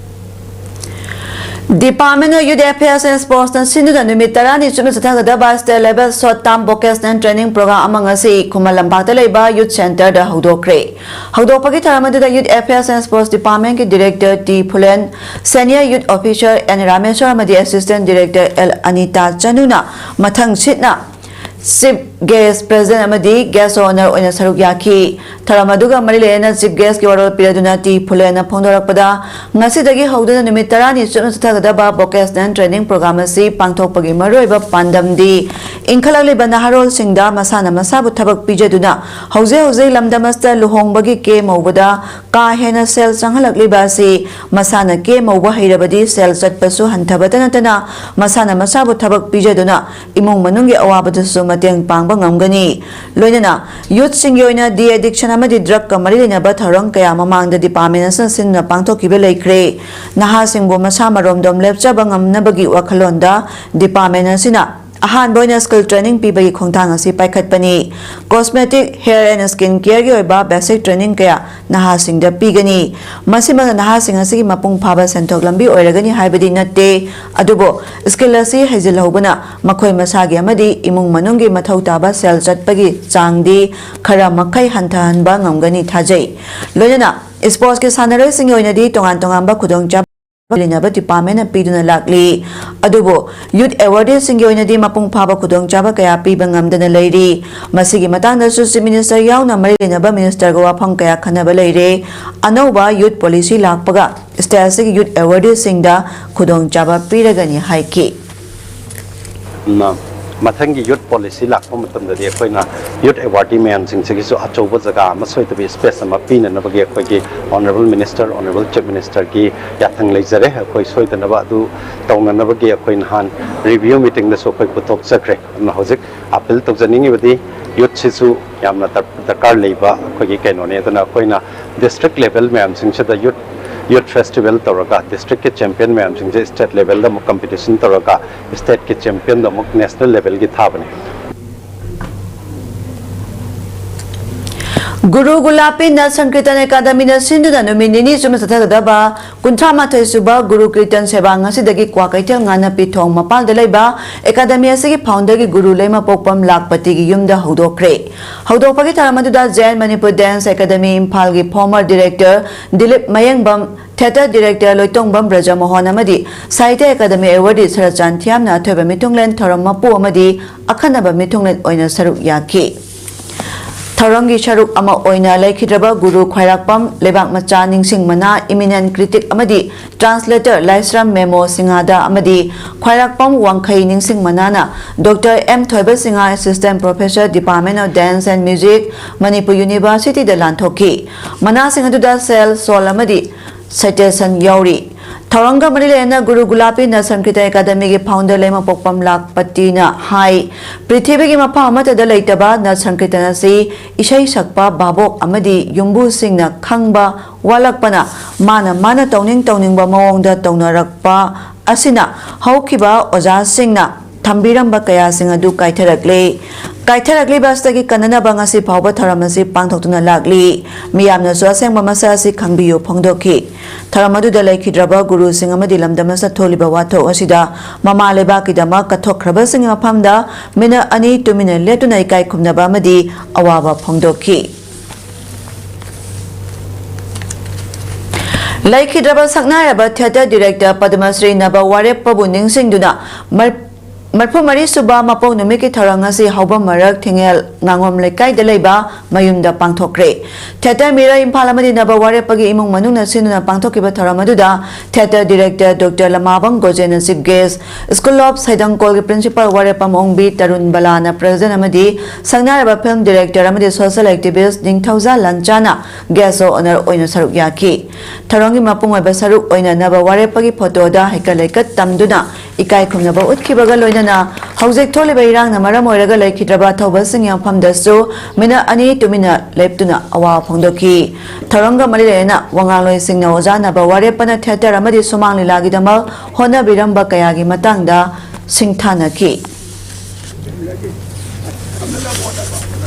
Department of Youth Affairs and Sportsꯅ ꯁꯤꯟꯗꯨꯅ ꯅꯨꯃꯤꯠ ꯇꯔꯥꯅꯤ ꯆꯨꯞꯅ ꯆꯠꯊꯒꯗꯕ State Level Short Term Vocational Training Program ꯑꯃ ꯉꯁꯤ ꯈꯨꯃꯟ ꯂꯝꯄꯥꯛꯇ ꯂꯩꯕ Youth Centreꯗ ꯍꯧꯗꯣꯛꯈ꯭ꯔꯦ꯫ ꯍꯧꯗꯣꯛꯄꯒꯤ ꯊꯧꯔꯝ ꯑꯗꯨꯗ Youth Affairs and Sports Departmentꯀꯤ Director T Phulen, Senior Youth Officer N Rameshor ꯑꯃꯗꯤ Assistant Director ꯑꯦꯜ ꯑꯅꯤꯇꯥ ꯆꯅꯨꯅ ꯃꯊꯪ ꯁꯤꯠꯅ Chief Guest, President ꯑꯃꯗꯤ Guest of Honour ꯑꯣꯏꯅ ꯁꯔꯨꯛ ꯌꯥꯈꯤ꯫ ꯊꯧꯔꯝ ꯑꯗꯨꯒ ꯃꯔꯤ ꯂꯩꯅꯅ Chief Guestꯀꯤ ꯋꯥꯔꯣꯜ ꯄꯤꯔꯗꯨꯅ ꯇꯤ ꯐꯨꯂꯦꯟꯅ ꯐꯣꯡꯗꯣꯔꯛꯄꯗ, ꯉꯁꯤꯗꯒꯤ ꯍꯧꯗꯨꯅ ꯅꯨꯃꯤꯠ ꯇꯔꯥꯅꯤ ꯆꯨꯞꯅ ꯆꯠꯊꯒꯗꯕ Vocational Training Program ꯑꯁꯤ ꯄꯥꯡꯊꯣꯛꯄꯒꯤ ꯃꯔꯨꯑꯣꯏꯕ ꯄꯥꯟꯗꯝꯗꯤ ꯏꯟꯈꯠꯂꯛꯂꯤꯕ ꯅꯍꯥꯔꯣꯜꯁꯤꯡꯗ ꯃꯁꯥꯅ ꯃꯁꯥꯕꯨ ꯊꯕꯛ ꯄꯤꯖꯗꯨꯅ ꯍꯧꯖꯤꯛ ꯍꯧꯖꯤꯛ ꯂꯝꯗꯝ ꯑꯁꯤꯗ ꯂꯨꯍꯣꯡꯕꯒꯤ ꯀꯦ ꯃꯧꯕꯗ ꯀꯥ ꯍꯦꯟꯅ ꯁꯦꯜ ꯆꯪꯍꯜꯂꯛꯂꯤꯕ ꯑꯁꯤ ꯃꯁꯥꯅ ꯀꯦ ꯃꯧꯕ ꯍꯩꯔꯕꯗꯤ ꯁꯦꯜ ꯆꯠꯄꯁꯨ ꯍꯟꯊꯕꯇ ꯅꯠꯇꯅ ꯃꯁꯥꯅ ꯃꯁꯥꯕꯨ ꯊꯕꯛ ꯄꯤꯖꯗꯨꯅ ꯏꯃꯨꯡ ꯃꯅꯨꯡꯒꯤ ꯑꯋꯥꯕꯗꯁꯨ ꯃꯇꯦꯡ ꯄꯥꯡꯕ ꯉꯝꯒꯅꯤ꯫ ꯂꯣꯏꯅꯅ ꯌꯨꯠꯁꯤꯡꯒꯤ ꯑꯣꯏꯅ ꯗꯤ ꯑꯦꯗꯤꯛꯁꯟ ꯑꯃꯗꯤ ꯗ꯭ꯔꯒꯀ ꯃꯔꯤ ꯂꯩꯅꯕ ꯊꯧꯔꯝ ꯀꯌꯥ ꯃꯃꯥꯡꯗ ꯗꯤꯄꯥꯔꯠꯃꯦꯟ ꯑꯁꯤꯅ ꯁꯤꯟꯗꯨꯅ ꯄꯥꯡꯊꯣꯛꯈꯤꯕ ꯂꯩꯈ꯭ꯔꯦ꯫ ꯅꯍꯥꯁꯤꯡꯕꯨ ꯃꯁꯥ ꯃꯔꯣꯝꯗꯣꯝ ꯂꯦꯞꯆꯕ ꯉꯝꯅꯕꯒꯤ ꯋꯥꯈꯜꯂꯣꯟꯗ ꯗꯤꯄꯥꯔꯠꯃꯦꯟ ꯑꯁꯤꯅ ꯑꯍꯥꯟꯕ ꯑꯣꯏꯅ ꯁ꯭ꯀꯤꯜ ꯇ꯭ꯔꯦꯅꯤꯡ ꯄꯤꯕꯒꯤ ꯈꯣꯡꯊꯥꯡ ꯑꯁꯤ ꯄꯥꯏꯈꯠꯄꯅꯤ꯫ ꯀꯣꯁꯃꯦꯇꯤꯛ, ꯍꯦꯌꯔ ꯑꯦꯟ ꯁ꯭ꯀꯤꯟ ꯀꯦꯌꯔꯒꯤ ꯑꯣꯏꯕ ꯕꯦꯁꯤꯛ ꯇ꯭ꯔꯦꯅꯤꯡ ꯀꯌꯥ ꯅꯍꯥꯁꯤꯡꯗ ꯄꯤꯒꯅꯤ꯫ ꯃꯁꯤꯃꯛꯅ ꯅꯍꯥꯁꯤꯡ ꯑꯁꯤꯒꯤ ꯃꯄꯨꯡ ꯐꯥꯕ ꯁꯦꯟꯊꯣꯛ ꯂꯝꯕꯤ ꯑꯣꯏꯔꯒꯅꯤ ꯍꯥꯏꯕꯗꯤ ꯅꯠꯇꯦ, ꯑꯗꯨꯕꯨ ꯁ꯭ꯀꯤꯜ ꯑꯁꯤ ꯍꯩꯖꯤꯜꯍꯧꯕꯅ ꯃꯈꯣꯏ ꯃꯁꯥꯒꯤ ꯑꯃꯗꯤ ꯏꯃꯨꯡ ꯃꯅꯨꯡꯒꯤ ꯃꯊꯧ ꯇꯥꯕ ꯁꯦꯜ ꯆꯠꯄꯒꯤ ꯆꯥꯡꯗꯤ ꯈꯔ ꯃꯈꯩ ꯍꯟꯊꯍꯟꯕ ꯉꯝꯒꯅꯤ ꯊꯥꯖꯩ꯫ ꯂꯣꯏꯅꯅ ꯁ꯭ꯄꯣꯔꯠꯁꯀꯤ ꯁꯥꯟꯅꯔꯣꯏꯁꯤꯡꯒꯤ ꯑꯣꯏꯅꯗꯤ ꯇꯣꯉꯥꯟ ꯇꯣꯉꯥꯟꯕ ꯈꯨꯗꯣꯡꯆꯥꯕ ꯂꯩꯅꯕ ꯗꯤꯄꯥꯔꯠꯃꯦꯟꯅ ꯄꯤꯗꯨꯅ ꯂꯥꯛꯂꯤ꯫ ꯑꯗꯨꯕꯨ ꯌꯨꯠ ꯑꯦꯋꯥꯔꯗꯤꯁꯤꯡꯒꯤ ꯑꯣꯏꯅꯗꯤ ꯃꯄꯨꯡ ꯐꯥꯕ ꯈꯨꯗꯣꯡꯆꯥꯕ ꯀꯌꯥ ꯄꯤꯕ ꯉꯝꯗꯅ ꯂꯩꯔꯤ꯫ ꯃꯁꯤꯒꯤ ꯃꯇꯥꯡꯗꯁꯨ ꯆꯤꯐ ꯃꯤꯅꯤꯁꯇꯔ ꯌꯥꯎꯅ ꯃꯔꯤ ꯂꯩꯅꯕ ꯃꯤꯅꯤꯁꯇꯔꯒ ꯋꯥꯐꯝ ꯀꯌꯥ ꯈꯟꯅꯕ ꯂꯩꯔꯦ꯫ ꯑꯅꯧꯕ ꯌꯨꯠ ꯄꯣꯂꯤꯁꯤ ꯂꯥꯛꯄꯒ ꯁ꯭ꯇꯦꯠ ꯑꯁꯤꯒꯤ ꯌꯨꯠ ꯑꯦꯋꯥꯔꯗꯤꯁꯤꯡꯗ ꯈꯨꯗꯣꯡꯆꯥꯕ ꯄꯤꯔꯒꯅꯤ ꯍꯥꯏꯈꯤ꯫ ꯃ-, ꯃꯊꯪꯒꯤ ꯌꯨꯠ ꯄꯣꯂꯤꯁꯤ ꯂꯥꯛꯄ ꯃꯇꯝꯗꯗꯤ ꯑꯩꯈꯣꯏꯅ ꯌꯨꯠ ꯑꯦꯋꯥꯔꯗꯤ ꯃꯌꯥꯝꯁꯤꯡꯁꯤꯒꯤꯁꯨ ꯑꯆꯧꯕ ꯖꯒꯥ ꯑꯃ ꯁꯣꯏꯗꯕꯤ ꯁ꯭ꯄꯦꯁ ꯑꯃ ꯄꯤꯅꯅꯕꯒꯤ ꯑꯩꯈꯣꯏꯒꯤ ꯑꯣꯅꯔꯦꯕꯜ ꯃꯤꯅꯤꯁꯇꯔ, ꯑꯣꯅꯔꯦꯕꯜ ꯆꯤꯐ ꯃꯤꯅꯤꯁꯇꯔꯒꯤ ꯌꯥꯊꯪ ꯂꯩꯖꯔꯦ꯫ ꯑꯩꯈꯣꯏ ꯁꯣꯏꯗꯅꯕ ꯑꯗꯨ ꯇꯧꯅꯅꯕꯒꯤ ꯑꯩꯈꯣꯏ ꯅꯍꯥꯟ ꯔꯤꯚꯤꯌꯨ ꯃꯤꯇꯤꯡꯗꯁꯨ ꯑꯩꯈꯣꯏ ꯄꯨꯊꯣꯛꯆꯈ꯭ꯔꯦ꯫ ꯑꯗꯨꯅ ꯍꯧꯖꯤꯛ ꯑꯄꯤꯜ ꯇꯧꯖꯅꯤꯡꯉꯤꯕꯗꯤ ꯌꯨꯠꯁꯤꯁꯨ ꯌꯥꯝꯅ ꯗꯔ-, ꯗꯔꯀꯥꯔ ꯂꯩꯕ ꯑꯩꯈꯣꯏꯒꯤ ꯀꯩꯅꯣꯅꯦ꯫ ꯑꯗꯨꯅ ꯑꯩꯈꯣꯏꯅ ꯗꯤꯁꯇ꯭ꯔꯤꯛ ꯂꯦꯚꯦꯜ ꯃꯌꯥꯝꯁꯤꯡꯁꯤꯗ ꯌꯨꯠ, ꯌꯨꯠ ꯐꯦꯁꯇꯤꯚꯦꯜ ꯇꯧꯔꯒ ꯗꯤꯁꯇ꯭ꯔꯤꯛꯀꯤ ꯆꯦꯝꯄꯤꯌꯟ ꯃꯌꯥꯝꯁꯤꯡꯁꯦ ꯁ꯭ꯇꯦꯠ ꯂꯦꯚꯦꯜꯗ ꯑꯃꯨꯛ ꯀꯝꯄꯤꯇꯤꯁꯟ ꯇꯧꯔꯒ ꯁ꯭ꯇꯦꯠꯀꯤ ꯆꯦꯝꯄꯤꯌꯟꯗꯣ ꯑꯃꯨꯛ ꯅꯦꯁꯅꯦꯜ ꯂꯦꯚꯦꯜꯒꯤ ꯊꯥꯕꯅꯤ꯫ ꯒꯨꯔꯨ ꯒꯨꯂꯥꯄꯤ ꯅꯠ ꯁꯪꯀꯤꯔꯇꯟ ꯑꯦꯀꯥꯗꯃꯤꯅ ꯁꯤꯟꯗꯨꯅ ꯅꯨꯃꯤꯠ ꯅꯤꯅꯤ ꯆꯨꯞꯅ ꯆꯠꯊꯒꯗꯕ ꯀꯨꯟꯊ꯭ꯔꯥ ꯃꯥꯊꯣꯏ ꯁꯨꯕ ꯒꯨꯔꯨ ꯀꯤꯔꯇꯟ ꯁꯦꯕꯥ ꯉꯁꯤꯗꯒꯤ ꯀ꯭ꯋꯥꯀꯩꯊꯦꯜ ꯉꯥꯅꯄꯤ ꯊꯣꯡ ꯃꯄꯥꯜꯗ ꯂꯩꯕ ꯑꯦꯀꯥꯗꯃꯤ ꯑꯁꯤꯒꯤ ꯐꯥꯎꯟꯗꯔꯒꯤ ꯒꯨꯔꯨ ꯂꯩꯃꯄꯣꯛꯄꯝ ꯂꯥꯛꯄꯇꯤꯒꯤ ꯌꯨꯝꯗ ꯍꯧꯗꯣꯛꯈ꯭ꯔꯦ꯫ ꯍꯧꯗꯣꯛꯄꯒꯤ ꯊꯧꯔꯝ ꯑꯗꯨꯗ ꯖꯦꯟ ꯃꯅꯤꯄꯨꯔ ꯗꯦꯟꯁ ꯑꯦꯀꯥꯗꯃꯤ ꯏꯝꯐꯥꯜꯒꯤ former director Dilip Mayengbam, theatre director Loitongbam Brajamohan ꯑꯃꯗꯤ ꯁꯥꯍꯤꯇ꯭ꯌ ꯑꯦꯀꯥꯗꯃꯤ ꯑꯦꯋꯥꯔꯗꯤ ꯁꯔꯠꯆꯥꯟ ꯊꯤꯌꯥꯝꯅ ꯑꯊꯣꯏꯕ ꯃꯤꯊꯨꯡꯂꯦꯟ ꯊꯧꯔꯝ ꯃꯄꯨ ꯑꯃꯗꯤ ꯑꯈꯟꯅꯕ ꯃꯤꯊꯨꯡꯂꯦꯟ ꯑꯣꯏꯅ ꯁꯔꯨꯛ ꯌꯥꯈꯤ꯫ ꯊꯧꯔꯝꯒꯤ ꯁꯔꯨꯛ ꯑꯃ ꯑꯣꯏꯅ ꯂꯩꯈꯤꯗ꯭ꯔꯕ ꯒꯨꯔꯨ ꯈ꯭ꯋꯥꯏꯔꯥꯛꯄꯝ ꯂꯩꯕꯥꯛ ꯃꯆꯥ ꯅꯤꯡꯁꯤꯡ ꯃꯅꯥ, ꯏꯃꯤꯅꯦꯟ ꯀ꯭ꯔꯤꯇꯤꯛ ꯑꯃꯗꯤ ꯇ꯭ꯔꯥꯟꯁꯂꯦꯇꯔ ꯂꯥꯏꯁ꯭ꯔꯝ ꯃꯦꯃꯣ ꯁꯤꯡꯍꯥꯗ ꯑꯃꯗꯤ ꯈ꯭ꯋꯥꯏꯔꯥꯛꯄꯝ ꯋꯥꯡꯈꯩ ꯅꯤꯡꯁꯤꯡ ꯃꯅꯥꯅ ꯗꯣꯛꯇꯔ ꯑꯦꯝ ꯊꯣꯏꯕ ꯁꯤꯡꯍꯥ, Assistant Professor, Department of Dance and Music, Manipur University ꯗ ꯂꯥꯟꯊꯣꯛꯈꯤ꯫ ꯃꯅꯥꯁꯤꯡ ꯑꯗꯨꯗ ꯁꯦꯜ, ꯁꯣꯜ ꯑꯃꯗꯤ ꯁꯥꯏꯇꯦꯁꯟ ꯌꯥꯎꯔꯤ꯫ ꯊꯧꯔꯝꯒ ꯃꯔꯤ ꯂꯩꯅꯅ ꯒꯨꯔꯨ ꯒꯨꯂꯥꯄꯤ ꯅꯠ ꯁꯪꯀꯤꯔꯇꯟ ꯑꯦꯀꯥꯗꯃꯤꯒꯤ ꯐꯥꯎꯟꯗꯔ ꯂꯩꯃꯄꯣꯛꯄꯝ ꯂꯥꯛꯄꯇꯤꯅ ꯍꯥꯏ, ꯄ꯭ꯔꯤꯊꯤꯕꯤꯒꯤ ꯃꯐꯝ ꯑꯃꯠꯇꯗ ꯂꯩꯇꯕ ꯅꯠ ꯁꯪꯀꯤꯔꯇꯟ ꯑꯁꯤ ꯏꯁꯩ ꯁꯛꯄ ꯚꯥꯕꯣꯛ ꯑꯃꯗꯤ ꯌꯨꯝꯕꯨꯁꯤꯡꯅ ꯈꯪꯕ ꯋꯥꯠꯂꯛꯄꯅ ꯃꯥꯅ ꯃꯥꯅ ꯇꯧꯅꯤꯡ ꯇꯧꯅꯤꯡꯕ ꯃꯑꯣꯡꯗ ꯇꯧꯅꯔꯛꯄ ꯑꯁꯤꯅ ꯍꯧꯈꯤꯕ ꯑꯣꯖꯥꯁꯤꯡꯅ ꯊꯝꯕꯤꯔꯝꯕ ꯀꯌꯥꯁꯤꯡ ꯑꯗꯨ ꯀꯥꯏꯊꯔꯛꯂꯦ꯫ ꯀꯥꯏꯊꯔꯛꯂꯤꯕ ꯑꯁꯤꯗꯒꯤ ꯀꯟꯅꯅꯕ ꯉꯁꯤ ꯐꯥꯎꯕ ꯊꯧꯔꯝ ꯑꯁꯤ ꯄꯥꯡꯊꯣꯛꯇꯨꯅ ꯂꯥꯛꯂꯤ꯫ ꯃꯤꯌꯥꯝꯅꯁꯨ ꯑꯁꯦꯡꯕ ꯃꯁꯛ ꯑꯁꯤ ꯈꯪꯕꯤꯌꯨ ꯐꯣꯡꯗꯣꯛꯈꯤ꯫ ꯊꯧꯔꯝ ꯑꯗꯨꯗ ꯂꯩꯈꯤꯗ꯭ꯔꯕ ꯒꯨꯔꯨꯁꯤꯡ ꯑꯃꯗꯤ ꯂꯝꯗꯝ ꯑꯁꯤꯗ ꯊꯣꯛꯂꯤꯕ ꯋꯥꯊꯣꯛ ꯑꯁꯤꯗ ꯃꯃꯥ ꯂꯩꯕꯥꯛꯀꯤꯗꯃꯛ ꯀꯠꯊꯣꯛꯈ꯭ꯔꯕꯁꯤꯡꯒꯤ ꯃꯐꯝꯗ ꯃꯤꯅꯠ ꯑꯅꯤ ꯇꯨꯃꯤꯟꯅ ꯂꯦꯞꯇꯨꯅ ꯏꯀꯥꯏ ꯈꯨꯝꯅꯕ ꯑꯃꯗꯤ ꯑꯋꯥꯕ ꯐꯣꯡꯗꯣꯛꯈꯤ꯫ ꯂꯩꯈꯤꯗ꯭ꯔꯕ ꯁꯛꯅꯥꯏꯔꯕ ꯊꯤꯌꯦꯇꯔ ꯗꯤꯔꯦꯛꯇꯔ ꯄꯗꯃꯁ꯭ꯔꯤ ꯅꯕ ꯋꯥꯔꯦꯞꯄꯕꯨ ꯅꯤꯡꯁꯤꯡꯗꯨꯅ ꯃꯔ-, ꯃꯔꯐꯨ ꯃꯔꯤ ꯁꯨꯕ ꯃꯄꯣꯛ ꯅꯨꯃꯤꯠꯀꯤ ꯊꯧꯔꯝ ꯉꯁꯤ ꯍꯧꯕ ꯃꯔꯛ ꯊꯤꯡꯉꯦꯜ ꯉꯥꯉꯣꯝ ꯂꯩꯀꯥꯏꯗ ꯂꯩꯕ ꯃꯌꯨꯝꯗ ꯄꯥꯡꯊꯣꯛꯈ꯭ꯔꯦ꯫ ꯊꯤꯌꯦꯇꯔ ꯃꯤꯔꯣꯏ ꯏꯝꯐꯥꯜ ꯑꯃꯗꯤ ꯅꯕ ꯋꯥꯔꯦꯞꯄꯒꯤ ꯏꯃꯨꯡ ꯃꯅꯨꯡꯅ ꯁꯤꯟꯗꯨꯅ ꯄꯥꯡꯊꯣꯛꯈꯤꯕ ꯊꯧꯔꯝ ꯑꯗꯨꯗ ꯊꯤꯌꯦꯇꯔ ꯗꯤꯔꯦꯛꯇꯔ ꯗꯣꯛꯇꯔ ꯂꯃꯥꯕꯝ ꯒꯣꯖꯦꯅ ꯆꯤꯐ ꯒꯦꯁ, ꯁ꯭ꯀꯨꯜ ꯑꯣꯐ ꯁꯩꯗꯪꯀꯣꯜꯒꯤ ꯄ꯭ꯔꯤꯟꯁꯤꯄꯥꯜ ꯋꯥꯔꯦꯞꯄꯝ ꯑꯣꯡꯕꯤ ꯇꯔꯨꯟ ꯕꯂꯥꯅ ꯄ꯭ꯔꯦꯁꯤꯗꯦꯟꯠ ꯑꯃꯗꯤ ꯁꯛꯅꯥꯏꯔꯕ ꯐꯤꯜꯝ ꯗꯤꯔꯦꯛꯇꯔ ꯑꯃꯗꯤ ꯁꯣꯁꯤꯌꯦꯜ ꯑꯦꯛꯇꯤꯚꯤꯁꯠ ꯅꯤꯡꯊꯧꯖꯥ ꯂꯟꯆꯥꯅ ꯒꯦꯁ ꯑꯣꯐ ꯑꯣꯅꯔ ꯑꯣꯏꯅ ꯁꯔꯨꯛ ꯌꯥꯈꯤ꯫ ꯊꯧꯔꯝꯒꯤ ꯃꯄꯨꯡ ꯑꯣꯏꯕ ꯁꯔꯨꯛ ꯑꯣꯏꯅ ꯅꯕ ꯋꯥꯔꯦꯞꯄꯒꯤ ꯐꯣꯇꯣꯗ ꯍꯩꯀꯠ ꯂꯩꯀꯠ ꯇꯝꯗꯨꯅ ꯏꯀꯥꯏ ꯈꯨꯝꯅꯕ ꯎꯠꯈꯤꯕꯒ ꯂꯣꯏꯅꯅ ꯍꯧꯖꯤꯛ ꯊꯣꯛꯂꯤꯕ ꯏꯔꯥꯡꯅ ꯃꯔꯝ ꯑꯣꯏꯔꯒ ꯂꯩꯈꯤꯗ꯭ꯔꯕ ꯊꯧꯕꯁꯤꯡꯒꯤ ꯃꯐꯝꯗꯁꯨ ꯃꯤꯅꯠ ꯑꯅꯤ ꯇꯨꯃꯤꯟꯅ ꯂꯦꯞꯇꯨꯅ ꯑꯋꯥ ꯐꯣꯡꯗꯣꯛꯈꯤ꯫ ꯊꯧꯔꯝꯒ ꯃꯔꯤ ꯂꯩꯅꯅ ꯋꯥꯉꯥꯡꯂꯣꯏꯁꯤꯡꯅ ꯑꯣꯖꯥ ꯅꯕ ꯋꯥꯔꯦꯞꯄꯅ ꯊꯤꯌꯦꯇꯔ ꯑꯃꯗꯤ ꯁꯨꯃꯥꯡ ꯂꯤꯂꯥꯒꯤꯗꯃꯛ ꯍꯣꯠꯅꯕꯤꯔꯝꯕ ꯀꯌꯥꯒꯤ ꯃꯇꯥꯡꯗ ꯁꯤꯡꯊꯥꯅꯈꯤ꯫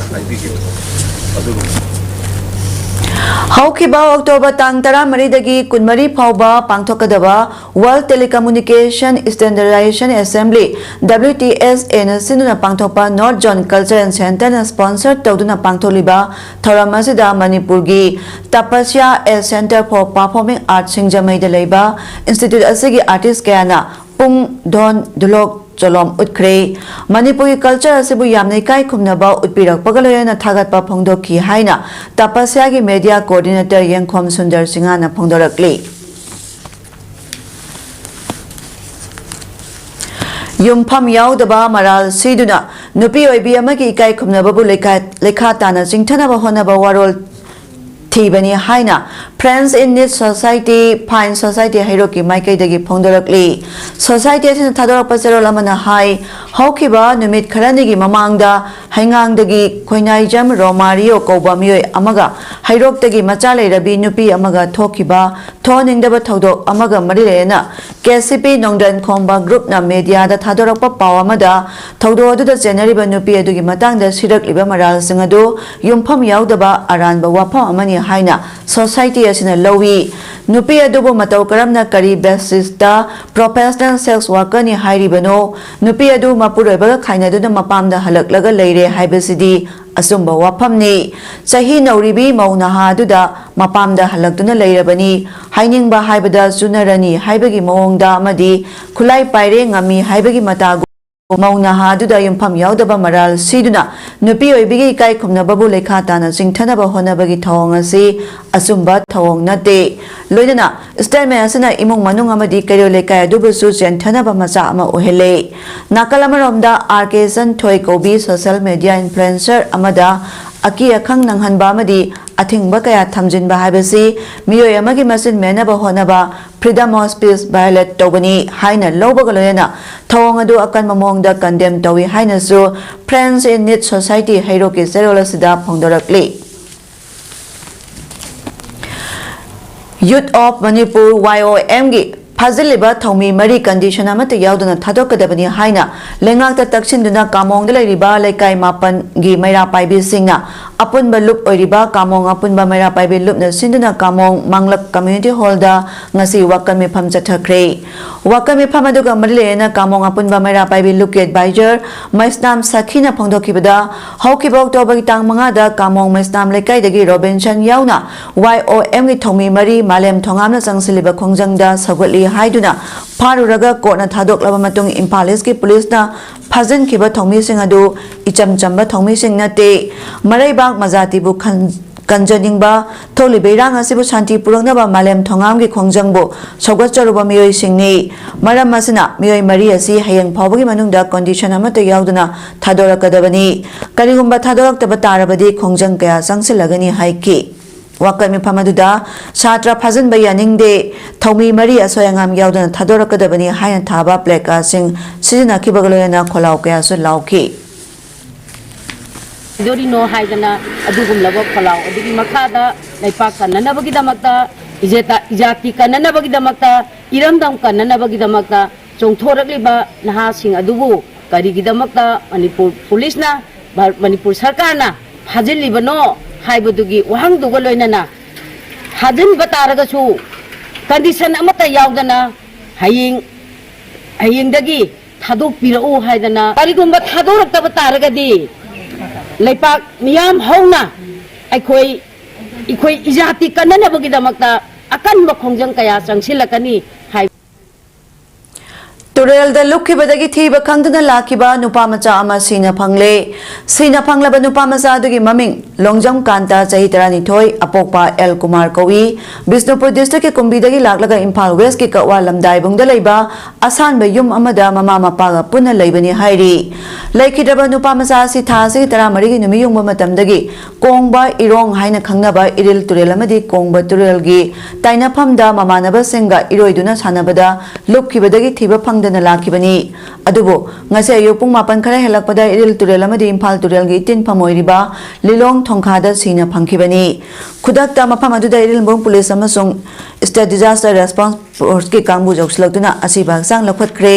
ꯍꯧꯈꯤꯕ ꯑꯣꯛꯇꯣꯕꯔ ꯇꯥꯡ ꯇꯔꯥꯃꯔꯤꯗꯒꯤ ꯀꯨꯟꯃꯔꯤ ꯐꯥꯎꯕ ꯄꯥꯡꯊꯣꯛꯀꯗꯕ World Telecommunication Standardization Assembly, W T S A ꯅ ꯁꯤꯟꯗꯨꯅ ꯄꯥꯡꯊꯣꯛꯄ North Zone Cultural Centre ꯅ sponsor ꯇꯧꯗꯨꯅ ꯄꯥꯡꯊꯣꯛꯂꯤꯕ ꯊꯧꯔꯝ ꯑꯁꯤꯗ ꯃꯅꯤꯄꯨꯔꯒꯤ Tapasya A Centre for Performing Arts ꯁꯤꯡꯖꯃꯩꯗ ꯂꯩꯕ institute ꯑꯁꯤꯒꯤ artist ꯀꯌꯥꯅ ꯄꯨꯡ, ꯙꯣꯟ, ꯙꯨꯂꯣꯛ, ꯆꯣꯂꯣꯝ ꯎꯠꯈ꯭ꯔꯦ꯫ ꯃꯅꯤꯄꯨꯔꯒꯤ culture ꯑꯁꯤꯕꯨ ꯌꯥꯝꯅ ꯏꯀꯥꯏ ꯈꯨꯝꯅꯕ ꯎꯠꯄꯤꯔꯛꯄꯒ ꯂꯣꯏꯅꯅ ꯊꯥꯒꯠꯄ ꯐꯣꯡꯗꯣꯛꯈꯤ ꯍꯥꯏꯅ ꯇꯄꯁ꯭ꯌꯥꯒꯤ media coordinator ꯌꯦꯡꯈꯣꯝ ꯁꯨꯟꯗꯔ ꯁꯤꯡꯍꯅ ꯐꯣꯡꯗꯣꯔꯛꯂꯤ꯫ ꯌꯨꯝꯐꯝ ꯌꯥꯎꯗꯕ ꯃꯔꯥꯜ ꯁꯤꯗꯨꯅ ꯅꯨꯄꯤ ꯑꯣꯏꯕꯤ ꯑꯃꯒꯤ ꯏꯀꯥꯏ ꯈꯨꯝꯅꯕꯕꯨ ꯂꯩꯈꯥ, ꯂꯩꯈꯥ ꯇꯥꯅ ꯆꯤꯡꯊꯅꯕ ꯍꯣꯠꯅꯕ ꯋꯥꯔꯣꯜ ꯊꯤꯕꯅꯤ ꯍꯥꯏꯅ Friends in Need Society, Fine Society ꯍꯩꯔꯣꯛꯀꯤ ꯃꯥꯏꯀꯩꯗꯒꯤ ꯐꯣꯡꯗꯣꯔꯛꯂꯤ꯫ Society ꯑꯁꯤꯅ ꯊꯥꯗꯣꯔꯛꯄ ꯆꯦꯔꯣꯜ ꯑꯃꯅ ꯍꯥꯏ, ꯍꯧꯈꯤꯕ ꯅꯨꯃꯤꯠ ꯈꯔꯅꯤꯒꯤ ꯃꯃꯥꯡꯗ ꯍꯩꯉꯥꯡꯗꯒꯤ ꯈꯣꯏꯅꯥꯏꯖꯝ ꯔꯣꯃꯥꯔꯤꯌꯣ ꯀꯧꯕ ꯃꯤꯑꯣꯏ ꯑꯃꯒ ꯍꯩꯔꯣꯛꯇꯒꯤ ꯃꯆꯥ ꯂꯩꯔꯕꯤ ꯅꯨꯄꯤ ꯑꯃꯒ ꯊꯣꯛꯈꯤꯕ ꯊꯣꯛꯍꯟꯅꯤꯡꯗꯕ ꯊꯧꯗꯣꯛ ꯑꯃꯒ ꯃꯔꯤ ꯂꯩꯅꯅ ꯀꯦ ꯁꯤ ꯄꯤ ꯅꯣꯡꯗ꯭ꯔꯦꯟ ꯈꯣꯝꯕ ꯒ꯭ꯔꯨꯞꯅ ꯃꯦꯗꯤꯌꯥꯗ ꯊꯥꯗꯣꯔꯛꯄ ꯄꯥꯎ ꯑꯃꯗ ꯊꯧꯗꯣꯛ ꯑꯗꯨꯗ ꯆꯦꯟꯅꯔꯤꯕ ꯅꯨꯄꯤ ꯑꯗꯨꯒꯤ ꯃꯇꯥꯡꯗ ꯁꯤꯔꯛꯂꯤꯕ ꯃꯔꯥꯜꯁꯤꯡ ꯑꯗꯨ ꯌꯨꯝꯐꯝ ꯌꯥꯎꯗꯕ ꯑꯔꯥꯟꯕ ꯋꯥꯐꯝ ꯑꯃꯅꯤ ꯍꯥꯏꯅ ꯁꯣꯁꯥꯏꯇꯤ ꯑꯁꯤꯅ ꯂꯧꯏ꯫ ꯅꯨꯄꯤ ꯑꯗꯨꯕꯨ ꯃꯇꯧ ꯀꯔꯝꯅ ꯀꯔꯤ ꯕꯦꯁꯤꯁꯇ ꯄ꯭ꯔꯣꯐꯦꯁꯅꯦꯜ ꯁꯦꯛꯁ ꯋꯥꯔꯀꯔꯅꯤ ꯍꯥꯏꯔꯤꯕꯅꯣ? ꯅꯨꯄꯤ ꯑꯗꯨ ꯃꯄꯨꯔꯣꯏꯕꯒ ꯈꯥꯏꯅꯗꯨꯅ ꯃꯄꯥꯝꯗ ꯍꯜꯂꯛꯂꯒ ꯂꯩꯔꯦ ꯍꯥꯏꯕꯁꯤꯗꯤ ꯑꯆꯨꯝꯕ ꯋꯥꯐꯝꯅꯤ꯫ ꯆꯍꯤ ꯅꯧꯔꯤꯕꯤ ꯃꯧ ꯅꯍꯥ ꯑꯗꯨꯗ ꯃꯄꯥꯝꯗ ꯍꯜꯂꯛꯇꯨꯅ ꯂꯩꯔꯕꯅꯤ꯫ ꯍꯥꯏꯅꯤꯡꯕ ꯍꯥꯏꯕꯗ ꯆꯨꯅꯔꯅꯤ ꯍꯥꯏꯕꯒꯤ ꯃꯑꯣꯡꯗ ꯑꯃꯗꯤ ꯈꯨꯠꯂꯥꯏ ꯄꯥꯏꯔꯦ ꯉꯝꯃꯤ ꯍꯥꯏꯕꯒꯤ ꯃꯇꯥꯒꯨꯝ ꯃꯧ ꯅꯍꯥ ꯑꯗꯨꯗ ꯌꯨꯝꯐꯝ ꯌꯥꯎꯗꯕ ꯃꯔꯥꯜ ꯁꯤꯗꯨꯅ ꯅꯨꯄꯤ ꯑꯣꯏꯕꯤꯒꯤ ꯏꯀꯥꯏ ꯈꯨꯝꯅꯕꯕꯨ ꯂꯩꯈꯥ ꯇꯥꯅ ꯆꯤꯡꯊꯅꯕ ꯍꯣꯠꯅꯕꯒꯤ ꯊꯧꯑꯣꯡ ꯑꯁꯤ ꯑꯆꯨꯝꯕ ꯊꯧꯑꯣꯡ ꯅꯠꯇꯦ꯫ ꯂꯣꯏꯅꯅ ꯁ꯭ꯇꯦꯠꯃꯦꯟ ꯑꯁꯤꯅ ꯏꯃꯨꯡ ꯃꯅꯨꯡ ꯑꯃꯗꯤ ꯀꯩꯔꯣꯜ ꯂꯩꯀꯥꯏ ꯑꯗꯨꯕꯨꯁꯨ ꯆꯦꯟꯊꯅꯕ ꯃꯆꯥꯛ ꯑꯃ ꯑꯣꯏꯍꯜꯂꯦ꯫ ꯅꯥꯀꯜ ꯑꯃꯔꯣꯝꯗ ꯑꯥꯔ ꯀꯦ ꯁꯟꯊꯣꯏ ꯀꯧꯕꯤ ꯁꯣꯁꯦꯜ ꯃꯦꯗꯤꯌꯥ ꯏꯟꯐ꯭ꯂꯨꯌꯦꯟꯁꯔ ꯑꯃꯗ ꯑꯀꯤ ꯑꯈꯪ ꯅꯪꯍꯟꯕ ꯑꯃꯗꯤ ꯑꯊꯤꯡꯕ ꯀꯌꯥ ꯊꯝꯖꯤꯟꯕ ꯍꯥꯏꯕꯁꯤ ꯃꯤꯑꯣꯏ ꯑꯃꯒꯤ ꯃꯆꯤꯟ ꯃꯦꯟꯅꯕ ꯍꯣꯠꯅꯕ, freedom of speech violate ꯇꯧꯕꯅꯤ ꯍꯥꯏꯅ ꯂꯧꯕꯒ ꯂꯣꯏꯅꯅ ꯊꯧꯑꯣꯡ ꯑꯗꯨ ꯑꯀꯟꯕ ꯃꯑꯣꯡꯗ condemn ꯇꯧꯏ ꯍꯥꯏꯅꯁꯨ Friends in Need Society ꯍꯩꯔꯣꯛꯀꯤ ꯆꯦꯔꯣꯜ ꯑꯁꯤꯗ ꯐꯣꯡꯗꯣꯔꯛꯂꯤ꯫ Youth of Manipur, Y O M ꯒꯤ ꯐꯥꯖꯤꯜꯂꯤꯕ ꯊꯧꯃꯤ ꯃꯔꯤ condition ꯑꯃꯠꯇ ꯌꯥꯎꯗꯅ ꯊꯥꯗꯣꯛꯀꯗꯕꯅꯤ ꯍꯥꯏꯅ ꯂꯩꯉꯥꯛꯇ ꯇꯛꯁꯤꯟꯗꯨꯅ ꯀꯥꯃꯣꯡꯗ ꯂꯩꯔꯤꯕ ꯂꯩꯀꯥꯏ ꯃꯥꯄꯟꯒꯤ ꯃꯩꯔꯥ ꯄꯥꯏꯕꯤꯁꯤꯡꯅ ꯑꯄꯨꯟꯕ ꯂꯨꯞ ꯑꯣꯏꯔꯤꯕ ꯀꯥꯃꯣꯡ ꯑꯄꯨꯟꯕ ꯃꯩꯔꯥ ꯄꯥꯏꯕꯤ ꯂꯨꯞꯅ ꯁꯤꯟꯗꯨꯅ ꯀꯥꯃꯣꯡ ꯃꯥꯡꯂꯛ community hall ꯗ ꯉꯁꯤ ꯋꯥꯀꯠ ꯃꯤꯐꯝ ꯆꯠꯊꯈ꯭ꯔꯦ꯫ ꯋꯥꯀꯠ ꯃꯤꯐꯝ ꯑꯗꯨꯒ ꯃꯔꯤ ꯂꯩꯅꯅ ꯀꯥꯃꯣꯡ ꯑꯄꯨꯟꯕ ꯃꯩꯔꯥ ꯄꯥꯏꯕꯤ ꯂꯨꯞꯀꯤ advisor ꯃꯩꯁꯅꯥꯝ ꯁꯈꯤꯅ ꯐꯣꯡꯗꯣꯛꯈꯤꯕꯗ, ꯍꯧꯈꯤꯕ October ꯒꯤ ꯇꯥꯡ ꯃꯉꯥꯗ ꯀꯥꯃꯣꯡ ꯃꯩꯁꯅꯥꯝ ꯂꯩꯀꯥꯏꯗꯒꯤ ꯔꯣꯕꯤꯟꯁꯟ ꯌꯥꯎꯅ Y O M ꯒꯤ ꯊꯧꯃꯤ ꯃꯔꯤ ꯃꯥꯂꯦꯝ ꯊꯣꯉꯥꯝꯅ ꯆꯪꯁꯤꯜꯂꯤꯕ ꯈꯣꯡꯖꯪꯗ ꯁꯧꯒꯠꯂꯤ ꯍꯥꯏꯗꯨꯅ ꯐꯥꯔꯨꯔꯒ ꯀꯣꯔꯠꯅ ꯊꯥꯗꯣꯛꯂꯕ ꯃꯇꯨꯡ ꯏꯝꯐꯥꯜ ꯏꯁꯀꯤ ꯄꯨꯂꯤꯁꯅ ꯐꯥꯖꯤꯟꯈꯤꯕ ꯊꯧꯃꯤꯁꯤꯡ ꯑꯗꯨ ꯏꯆꯝ ꯆꯝꯕ ꯊꯧꯃꯤꯁꯤꯡ ꯅꯠꯇꯦ꯫ ꯃꯔꯩꯕꯥꯛ ꯃꯖꯥꯇꯤꯕꯨ ꯈꯟ-, ꯀꯟꯖꯅꯤꯡꯕ, ꯊꯣꯛꯂꯤꯕ ꯏꯔꯥꯡ ꯑꯁꯤꯕꯨ ꯁꯥꯟꯇꯤ ꯄꯨꯔꯛꯅꯕ ꯃꯥꯂꯦꯝ ꯊꯣꯉꯥꯝꯒꯤ ꯈꯣꯡꯖꯪꯕꯨ ꯁꯧꯒꯠꯆꯔꯨꯕ ꯃꯤꯑꯣꯏꯁꯤꯡꯅꯤ꯫ ꯃꯔꯝ ꯑꯁꯤꯅ ꯃꯤꯑꯣꯏ ꯃꯔꯤ ꯑꯁꯤ ꯍꯌꯦꯡ ꯐꯥꯎꯕꯒꯤ ꯃꯅꯨꯡꯗ condition ꯑꯃꯠꯇ ꯌꯥꯎꯗꯅ ꯊꯥꯗꯣꯔꯛꯀꯗꯕꯅꯤ꯫ ꯀꯔꯤꯒꯨꯝꯕ ꯊꯥꯗꯣꯔꯛꯇꯕ ꯇꯥꯔꯕꯗꯤ ꯈꯣꯡꯖꯪ ꯀꯌꯥ ꯆꯪꯁꯤꯜꯂꯒꯅꯤ ꯍꯥꯏꯈꯤ꯫ ꯋꯥꯀꯠ ꯃꯤꯐꯝ ꯑꯗꯨꯗ ꯁꯥꯇ꯭ꯔ ꯐꯥꯖꯤꯟꯕ ꯌꯥꯅꯤꯡꯗꯦ, ꯊꯧꯃꯤ ꯃꯔꯤ ꯑꯁꯣꯏ ꯑꯉꯥꯝ ꯌꯥꯎꯗꯅ ꯊꯥꯗꯣꯔꯛꯀꯗꯕꯅꯤ ꯍꯥꯏꯅ ꯊꯥꯕ placardꯁꯤꯡ ꯁꯤꯖꯤꯟꯅꯈꯤꯕꯒ ꯂꯣꯏꯅꯅ ꯈꯣꯜꯂꯥꯎ ꯀꯌꯥꯁꯨ ꯂꯥꯎꯈꯤ꯫ ꯀꯩꯗꯧꯔꯤꯅꯣ ꯍꯥꯏꯗꯅ ꯑꯗꯨꯒꯨꯝꯂꯕ ꯈꯣꯜꯂꯥꯎ ꯑꯗꯨꯒꯤ ꯃꯈꯥꯗ ꯂꯩꯄꯥꯛ ꯀꯟꯅꯅꯕꯒꯤꯗꯃꯛꯇ, ꯏꯖꯦꯇ-, ꯏꯖꯥꯇꯤ ꯀꯟꯅꯅꯕꯒꯤꯗꯃꯛꯇ, ꯏꯔꯝꯗꯝ ꯀꯟꯅꯅꯕꯒꯤꯗꯃꯛꯇ ꯆꯣꯡꯊꯣꯔꯛꯂꯤꯕ ꯅꯍꯥꯁꯤꯡ ꯑꯗꯨꯕꯨ ꯀꯔꯤꯒꯤꯗꯃꯛꯇ ꯃꯅꯤꯄꯨꯔ ꯄꯨꯂꯤꯁꯅ, ꯚꯥꯔ-, ꯃꯅꯤꯄꯨꯔ ꯁꯔꯀꯥꯔꯅ ꯐꯥꯖꯤꯜꯂꯤꯕꯅꯣ ꯍꯥꯏꯕꯗꯨꯒꯤ ꯋꯥꯍꯪꯗꯨꯒ ꯂꯣꯏꯅꯅ ꯊꯥꯖꯤꯟꯕ ꯇꯥꯔꯒꯁꯨ condition ꯑꯃꯠꯇ ꯌꯥꯎꯗꯅ ꯍꯌꯦꯡ, ꯍꯌꯦꯡꯗꯒꯤ ꯊꯥꯗꯣꯛꯄꯤꯔꯛꯎ ꯍꯥꯏꯗꯅ, ꯀꯔꯤꯒꯨꯝꯕ ꯊꯥꯗꯣꯔꯛꯇꯕ ꯇꯥꯔꯒꯗꯤ ꯂꯩꯄꯥꯛ ꯃꯤꯌꯥꯝ ꯍꯧꯅ ꯑꯩꯈꯣꯏ, ꯑꯩꯈꯣꯏ ꯏꯖꯥꯇꯤ ꯀꯟꯅꯅꯕꯒꯤꯗꯃꯛꯇ ꯑꯀꯟꯕ ꯈꯣꯡꯖꯪ ꯀꯌꯥ ꯆꯪꯁꯤꯜꯂꯛꯀꯅꯤ ꯍꯥꯏ꯫ ꯇꯨꯔꯦꯜꯗ ꯂꯨꯞꯈꯤꯕꯗꯒꯤ ꯊꯤꯕ ꯈꯪꯗꯅ ꯂꯥꯛꯈꯤꯕ ꯅꯨꯄꯥ ꯃꯆꯥ ꯑꯃ ꯁꯤꯅ ꯐꯪꯂꯦ꯫ ꯁꯤꯅ ꯐꯪꯂꯕ ꯅꯨꯄꯥ ꯃꯆꯥ ꯑꯗꯨꯒꯤ ꯃꯃꯤꯡ ꯂꯣꯡꯖꯝ ꯀꯥꯟꯇ, ꯆꯍꯤ ꯇꯔꯥꯅꯤꯊꯣꯏ, ꯑꯄꯣꯛꯄ ꯑꯦꯜ ꯀꯨꯃꯥꯔ ꯀꯧꯏ꯫ ꯕꯤꯁꯅꯨꯄꯨꯔ districtꯀꯤ ꯀꯨꯝꯕꯤꯗꯒꯤ ꯂꯥꯛꯂꯒ ꯏꯝꯐꯥꯜ Westꯀꯤ ꯀꯛꯋꯥ ꯂꯝꯗꯥꯏꯕꯨꯡꯗ ꯂꯩꯕ ꯑꯁꯥꯟꯕ ꯌꯨꯝ ꯑꯃꯗ ꯃꯃꯥ ꯃꯄꯥꯒ ꯄꯨꯟꯅ ꯂꯩꯕꯅꯤ ꯍꯥꯏꯔꯤ꯫ ꯂꯩꯈꯤꯗ꯭ꯔꯕ ꯅꯨꯄꯥ ꯃꯆꯥ ꯑꯁꯤ ꯊꯥ ꯑꯁꯤꯒꯤ ꯇꯔꯥꯃꯔꯤꯒꯤ ꯅꯨꯃꯤꯠ ꯌꯨꯡꯕ ꯃꯇꯝꯗꯒꯤ ꯀꯣꯡꯕ ꯏꯔꯣꯡ ꯍꯥꯏꯅ ꯈꯪꯅꯕ ꯏꯔꯤꯜ ꯇꯨꯔꯦꯜ ꯑꯃꯗꯤ ꯀꯣꯡꯕ ꯇꯨꯔꯦꯜꯒꯤ ꯇꯥꯏꯅꯐꯝꯗ ꯃꯃꯥꯟꯅꯕꯁꯤꯡꯒ ꯏꯔꯣꯏꯗꯨꯅ ꯁꯥꯟꯅꯕꯗ ꯂꯨꯞꯈꯤꯕꯗꯒꯤ ꯊꯤꯕ ꯐꯪꯗꯅ ꯂꯥꯛꯈꯤꯕꯅꯤ꯫ ꯑꯗꯨꯕꯨ ꯉꯁꯤ ꯑꯌꯨꯛ ꯄꯨꯡ ꯃꯥꯄꯟ ꯈꯔ ꯍꯦꯜꯂꯛꯄꯗ ꯏꯔꯤꯜ ꯇꯨꯔꯦꯜ ꯑꯃꯗꯤ ꯏꯝꯐꯥꯜ ꯇꯨꯔꯦꯜꯒꯤ ꯏꯇꯤꯟꯐꯝ ꯑꯣꯏꯔꯤꯕ ꯂꯤꯂꯣꯡ ꯊꯣꯡꯈꯥꯗ ꯁꯤꯅ ꯐꯪꯈꯤꯕꯅꯤ꯫ ꯈꯨꯗꯛꯇ ꯃꯐꯝ ꯑꯗꯨꯗ ꯏꯔꯤꯜꯕꯨꯡ ꯄꯨꯂꯤꯁ ꯑꯃꯁꯨꯡ State Disaster Response Forceꯀꯤ ꯀꯥꯡꯕꯨ ꯌꯧꯁꯤꯜꯂꯛꯇꯨꯅ ꯑꯁꯤꯕ ꯍꯛꯆꯥꯡ ꯂꯧꯈꯠꯈ꯭ꯔꯦ꯫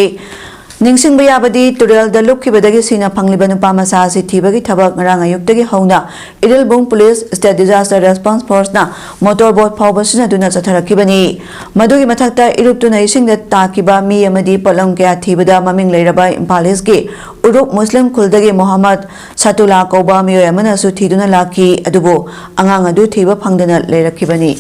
ꯅꯤꯡꯁꯤꯡꯕ ꯌꯥꯕꯗꯤ, ꯇꯨꯔꯦꯜꯗ ꯂꯨꯞꯈꯤꯕꯗꯒꯤ ꯁꯤꯅ ꯐꯪꯂꯤꯕ ꯅꯨꯄꯥ ꯃꯆꯥ ꯑꯁꯤ ꯊꯤꯕꯒꯤ ꯊꯕꯛ ꯉꯔꯥꯡ ꯑꯌꯨꯛꯇꯒꯤ ꯍꯧꯅ Irilbung police, State Disaster Response Forceꯅ motor boat ꯐꯥꯎꯕ ꯁꯤꯖꯤꯟꯅꯗꯨꯅ ꯆꯠꯊꯔꯛꯈꯤꯕꯅꯤ꯫ ꯃꯗꯨꯒꯤ ꯃꯊꯛꯇ ꯏꯔꯨꯞꯇꯨꯅ ꯏꯁꯤꯡꯗ ꯇꯥꯈꯤꯕ ꯃꯤ ꯑꯃꯗꯤ ꯄꯣꯠꯂꯝ ꯀꯌꯥ ꯊꯤꯕꯗ ꯃꯃꯤꯡ ꯂꯩꯔꯕ ꯏꯝꯐꯥꯜ Eastꯀꯤ ꯎꯔꯨꯞ ꯃꯨꯁꯂꯤꯝ ꯈꯨꯜꯗꯒꯤ ꯃꯣꯍꯝꯃꯗ ꯁꯥꯇꯨꯂꯥ ꯀꯧꯕ ꯃꯤꯑꯣꯏ ꯑꯃꯅꯁꯨ ꯊꯤꯗꯨꯅ ꯂꯥꯛꯈꯤ꯫ ꯑꯗꯨꯕꯨ ꯑꯉꯥꯡ ꯑꯗꯨ ꯊꯤꯕ ꯐꯪꯗꯅ ꯂꯩꯔꯛꯈꯤꯕꯅꯤ꯫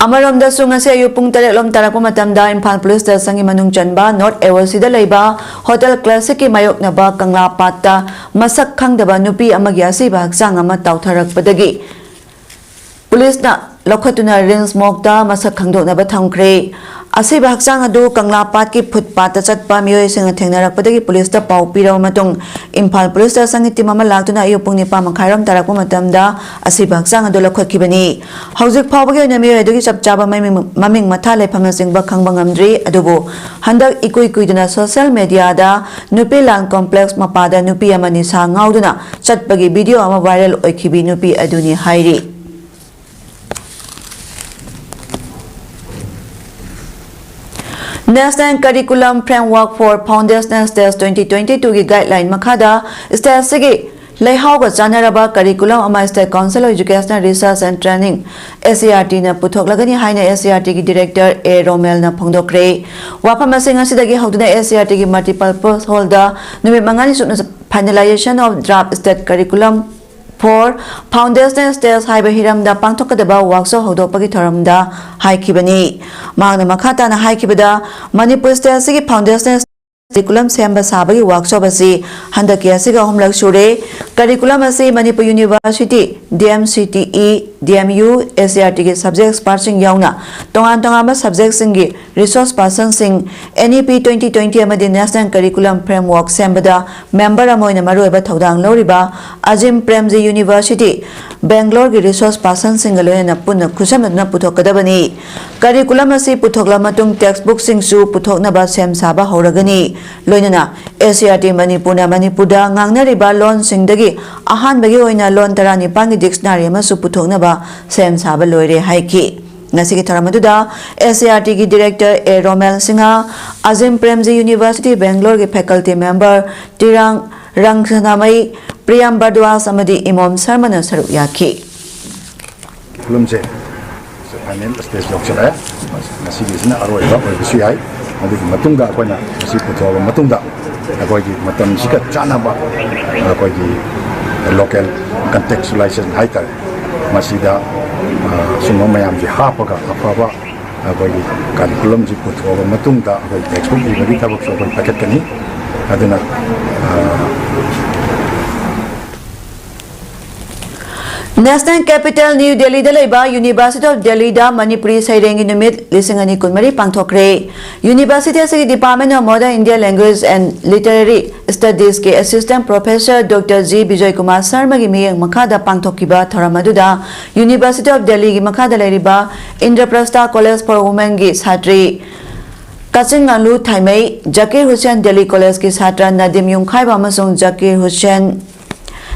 ꯑꯃꯔꯣꯝꯗꯁꯨ, ꯉꯁꯤ ꯑꯌꯨꯛ ꯄꯨꯡ ꯇꯔꯦꯠ ꯂꯣꯝ ꯇꯥꯔꯛꯄ ꯃꯇꯝꯗ ꯏꯝꯐꯥꯜ ꯄꯨꯂꯤꯁ ꯁ꯭ꯇꯦꯁꯟꯒꯤ ꯃꯅꯨꯡ ꯆꯟꯕ North AOCꯗ ꯂꯩꯕ ꯍꯣꯇꯦꯜ Classicꯀꯤ ꯃꯥꯌꯣꯛꯅꯕ ꯀꯪꯂꯥ ꯄꯥꯠꯇ ꯃꯁꯛ ꯈꯪꯗꯕ ꯅꯨꯄꯤ ꯑꯃꯒꯤ ꯑꯁꯤꯕ ꯍꯛꯆꯥꯡ ꯑꯃ ꯇꯥꯎꯊꯔꯛꯄꯗꯒꯤ ꯄꯨꯂꯤꯁꯅ ꯂꯧꯈꯠꯇꯨꯅ ꯔꯤꯝꯁ ꯃꯣꯔꯒꯇ ꯃꯁꯛ ꯈꯪꯗꯣꯛꯅꯕ ꯊꯝꯈ꯭ꯔꯦ꯫ ꯑꯁꯤꯕ ꯍꯛꯆꯥꯡ ꯑꯗꯨ ꯀꯪꯂꯥ ꯄꯥꯠꯀꯤ ꯐꯨꯠꯄꯥꯠꯇ ꯆꯠꯄ ꯃꯤꯑꯣꯏꯁꯤꯡꯅ ꯊꯦꯡꯅꯔꯛꯄꯗꯒꯤ ꯄꯨꯂꯤꯁꯇ ꯄꯥꯎ ꯄꯤꯔꯕ ꯃꯇꯨꯡ ꯏꯝꯐꯥꯜ ꯄꯨꯂꯤꯁꯇ ꯁꯪꯒꯤ ꯇꯤꯝ ꯑꯃ ꯂꯥꯛꯇꯨꯅ ꯑꯌꯨꯛ ꯄꯨꯡ ꯅꯤꯄꯥꯟ ꯃꯈꯥꯏꯔꯣꯝ ꯇꯥꯔꯛꯄ ꯃꯇꯝꯗ ꯑꯁꯤꯕ ꯍꯛꯆꯥꯡ ꯑꯗꯨ ꯂꯧꯈꯠꯈꯤꯕꯅꯤ꯫ ꯍꯧꯖꯤꯛ ꯐꯥꯎꯕꯒꯤ ꯑꯣꯏꯅ ꯃꯤꯑꯣꯏ ꯑꯗꯨꯒꯤ ꯆꯞ ꯆꯥꯕ ꯃꯃꯤꯡ, ꯃꯃꯤꯡ ꯃꯊꯥ ꯂꯩꯐꯝꯅꯆꯤꯡꯕ ꯈꯪꯕ ꯉꯝꯗ꯭ꯔꯤ꯫ ꯑꯗꯨꯕꯨ ꯍꯟꯗꯛ ꯏꯀꯨꯏ ꯀꯨꯏꯗꯅ ꯁꯣꯁꯤꯌꯦꯜ ꯃꯦꯗꯤꯌꯥꯗ ꯅꯨꯄꯤ ꯂꯥꯟ ꯀꯣꯝꯄ꯭ꯂꯦꯛꯁ ꯃꯄꯥꯗ ꯅꯨꯄꯤ ꯑꯃ ꯅꯤꯁꯥ ꯉꯥꯎꯗꯨꯅ ꯆꯠꯄꯒꯤ ꯚꯤꯗꯤꯑꯣ ꯑꯃ ꯚꯥꯏꯔꯦꯜ ꯑꯣꯏꯈꯤꯕꯤ ꯅꯨꯄꯤ ꯑꯗꯨꯅꯤ ꯍꯥꯏꯔꯤ꯫ National Curriculum Framework for Foundational Stage twenty twenty-two ꯒꯤ ꯒꯥꯏꯗꯂꯥꯏꯟ ꯃꯈꯥꯗ ꯁ꯭ꯇꯦꯠ ꯑꯁꯤꯒꯤ ꯂꯩꯍꯥꯎꯒ ꯆꯥꯟꯅꯔꯕ ꯀꯔꯤꯀꯨꯂꯝ ꯑꯃ State Council of Educational Research and Training, S C E R T ꯅ ꯄꯨꯊꯣꯛꯂꯒꯅꯤ ꯍꯥꯏꯅ S C E R T ꯒꯤ ꯗꯤꯔꯦꯛꯇꯔ ꯑꯦ ꯔꯣꯃꯦꯜꯅ ꯐꯣꯡꯗꯣꯛꯈ꯭ꯔꯦ꯫ ꯋꯥꯐꯝ ꯑꯁꯤ ꯉꯁꯤꯗꯒꯤ ꯍꯧꯗꯨꯅ S C E R T ꯒꯤ multipurpose hall ꯗ ꯅꯨꯃꯤꯠ ꯃꯉꯥꯅꯤ ꯆꯨꯞꯅ Finalization of Draft State Curriculum for Foundational Stage ꯍꯥꯏꯕ ꯍꯤꯔꯝꯗ ꯄꯥꯡꯊꯣꯛꯀꯗꯕ ꯋꯥꯛꯁꯣꯞ ꯍꯧꯗꯣꯛꯄꯒꯤ ꯊꯧꯔꯝꯗ ꯍꯥꯏꯈꯤꯕꯅꯤ꯫ ꯃꯍꯥꯛꯅ ꯃꯈꯥ ꯇꯥꯅ ꯍꯥꯏꯈꯤꯕꯗ, ꯃꯅꯤꯄꯨꯔ ꯁ꯭ꯇꯦꯠ ꯑꯁꯤꯒꯤ ꯐꯥꯎꯟꯗꯦꯁꯅꯦꯜ ꯀꯔꯤꯀꯨꯂꯝ ꯁꯦꯝꯕ ꯁꯥꯕꯒꯤ ꯋꯥꯛꯁꯣꯞ ꯑꯁꯤ ꯍꯟꯗꯛꯀꯤ ꯑꯁꯤꯒ ꯑꯍꯨꯝꯂꯛ ꯁꯨꯔꯦ꯫ ꯀꯔꯤꯀꯨꯂꯝ ꯑꯁꯤ Manipur university, D M C T E, D M U, S C E R T ꯒꯤ ꯁꯕꯖꯦꯛ ꯑꯦꯛꯁꯄꯥꯔꯠꯁꯤꯡ ꯌꯥꯎꯅ ꯇꯣꯉꯥꯟ ꯇꯣꯉꯥꯟꯕ ꯁꯕꯖꯦꯛꯁꯤꯡꯒꯤ resources ꯄꯥꯔꯁꯟꯁꯤꯡ, N E P twenty twenty ꯑꯃꯗꯤ National Curriculum Framework ꯁꯦꯝꯕꯗ ꯃꯦꯝꯕꯔ ꯑꯃ ꯑꯣꯏꯅ ꯃꯔꯨꯑꯣꯏꯕ ꯊꯧꯗꯥꯡ ꯂꯧꯔꯤꯕ ꯑꯖꯤꯝ ꯄ꯭ꯔꯦꯝꯖꯤ ꯌꯨꯅꯤꯚꯔꯁꯤꯇꯤ, ꯕꯦꯡꯒ꯭ꯂꯣꯔꯒꯤ ꯔꯤꯁꯣꯔꯁ ꯄꯥꯔꯁꯟꯁꯤꯡꯒ ꯂꯣꯏꯅꯅ ꯄꯨꯟꯅ ꯈꯨꯠꯁꯝꯅꯗꯨꯅ ꯄꯨꯊꯣꯛꯀꯗꯕꯅꯤ꯫ ꯀꯔꯤꯀꯨꯂꯝ ꯑꯁꯤ ꯄꯨꯊꯣꯛꯂꯕ ꯃꯇꯨꯡ ꯇꯦꯛꯁꯕꯨꯛꯁꯤꯡꯁꯨ ꯄꯨꯊꯣꯛꯅꯕ ꯁꯦꯝ ꯁꯥꯕ ꯍꯧꯔꯒꯅꯤ꯫ ꯂꯣꯏꯅꯅ S C E R T ꯃꯅꯤꯄꯨꯔꯅ ꯃꯅꯤꯄꯨꯔꯗ ꯉꯥꯡꯅꯔꯤꯕ ꯂꯣꯟꯁꯤꯡꯗꯒꯤ ꯑꯍꯥꯟꯕꯒꯤ ꯑꯣꯏꯅ ꯂꯣꯟ ꯇꯔꯥꯅꯤꯄꯥꯟꯒꯤ ꯗꯤꯛꯁꯅꯥꯔꯤ ꯑꯃꯁꯨ ꯄꯨꯊꯣꯛꯅꯕ ꯁꯦꯝ ꯁꯥꯕ ꯂꯣꯏꯔꯦ ꯍꯥꯏꯈꯤ꯫ ꯉꯁꯤꯒꯤ ꯊꯧꯔꯝ ꯑꯗꯨꯗ S C E R T ꯒꯤ ꯗꯤꯔꯦꯛꯇꯔ ꯑꯦ ꯔꯣꯃꯦꯜ ꯁꯤꯡꯍ, ꯑꯖꯤꯝ ꯄ꯭ꯔꯦꯝꯖꯤ ꯌꯨꯅꯤꯚꯔꯁꯤꯇꯤ ꯕꯦꯡꯒ꯭ꯂꯣꯔꯒꯤ ꯐꯦꯀꯜꯇꯤ ꯃꯦꯝꯕꯔ ꯇꯤꯔꯥꯡ ꯔꯪꯁꯅꯥꯃꯩ, ꯄ꯭ꯔꯤꯌꯥꯝ ꯚꯔꯗ꯭ꯋꯥꯖ ꯑꯃꯗꯤ ꯏꯃꯣꯝ ꯁꯔꯃꯅ ꯁꯔꯨꯛ ꯌꯥꯈꯤ꯫ ꯐꯤꯂꯝꯁꯦ ꯐꯥꯏꯅꯦꯜ ꯁ꯭ꯇꯦꯖ ꯌꯧꯁꯤꯜꯂꯛꯑꯦ꯫ ꯉꯁꯤꯒꯤꯁꯤꯅ ꯑꯔꯣꯏꯕ ꯑꯣꯏꯕꯁꯨ ꯌꯥꯏ꯫ ꯃꯗꯨꯒꯤ ꯃꯇꯨꯡꯗ ꯑꯩꯈꯣꯏꯅ ꯃꯁꯤ ꯄꯨꯊꯣꯛꯑꯕ ꯃꯇꯨꯡꯗ ꯑꯩꯈꯣꯏꯒꯤ ꯃꯇꯝꯁꯤꯒ ꯆꯥꯟꯅꯕ ꯑꯩꯈꯣꯏꯒꯤ ꯂꯣꯀꯦꯜ ꯀꯟꯇꯦꯛꯆꯨꯂꯥꯏꯖꯦꯁꯟ ꯍꯥꯏꯇꯥꯔꯦ, ꯃꯁꯤꯗ, ꯑ, ꯁꯨꯝꯕ ꯃꯌꯥꯝꯁꯦ ꯍꯥꯞꯄꯒ ꯑꯐꯕ ꯑꯩꯈꯣꯏꯒꯤ ꯀꯥꯔꯤꯀꯨꯂꯝꯁꯤ ꯄꯨꯊꯣꯛꯑꯕ ꯃꯇꯨꯡꯗ ꯑꯩꯈꯣꯏ ꯇꯦꯛꯁꯕꯨꯛ ꯏꯕꯒꯤ ꯊꯕꯛꯁꯨ ꯑꯩꯈꯣꯏ ꯄꯥꯏꯈꯠꯀꯅꯤ꯫ ꯑꯗꯨꯅ, ꯑ, National Capital New Delhiꯗ ꯂꯩꯕ University of Delhiꯗ ꯃꯅꯤꯄꯨꯔꯤ ꯁꯩꯔꯦꯡꯒꯤ ꯅꯨꯃꯤꯠ ꯂꯤꯁꯤꯡ ꯑꯅꯤ ꯀꯨꯟꯃꯔꯤ ꯄꯥꯡꯊꯣꯛꯈ꯭ꯔꯦ꯫ University ꯑꯁꯤꯒꯤ Department of Modern Indian Language and Literary Studiesꯀꯤ Assistant Professor Doctor G Bijoy Kumar ꯁꯔꯃꯒꯤ ꯃꯤꯠꯌꯦꯡ ꯃꯈꯥꯗ ꯄꯥꯡꯊꯣꯛꯈꯤꯕ ꯊꯧꯔꯝ ꯑꯗꯨꯗ University of Delhiꯒꯤ ꯃꯈꯥꯗ ꯂꯩꯔꯤꯕ Indraprastha College for Womenꯒꯤ ꯁꯥꯇ꯭ꯔꯤ ꯀꯆꯤꯟꯉꯥꯂꯨ ꯊꯥꯏꯃꯩ, Zakir Hussain Delhi Collegeꯀꯤ ꯁꯥꯇ꯭ꯔ ꯅꯗꯤꯝ ꯌꯨꯝꯈꯥꯏꯕ ꯑꯃꯁꯨꯡ ꯖꯀꯤꯔ ꯍꯨꯁꯦꯟ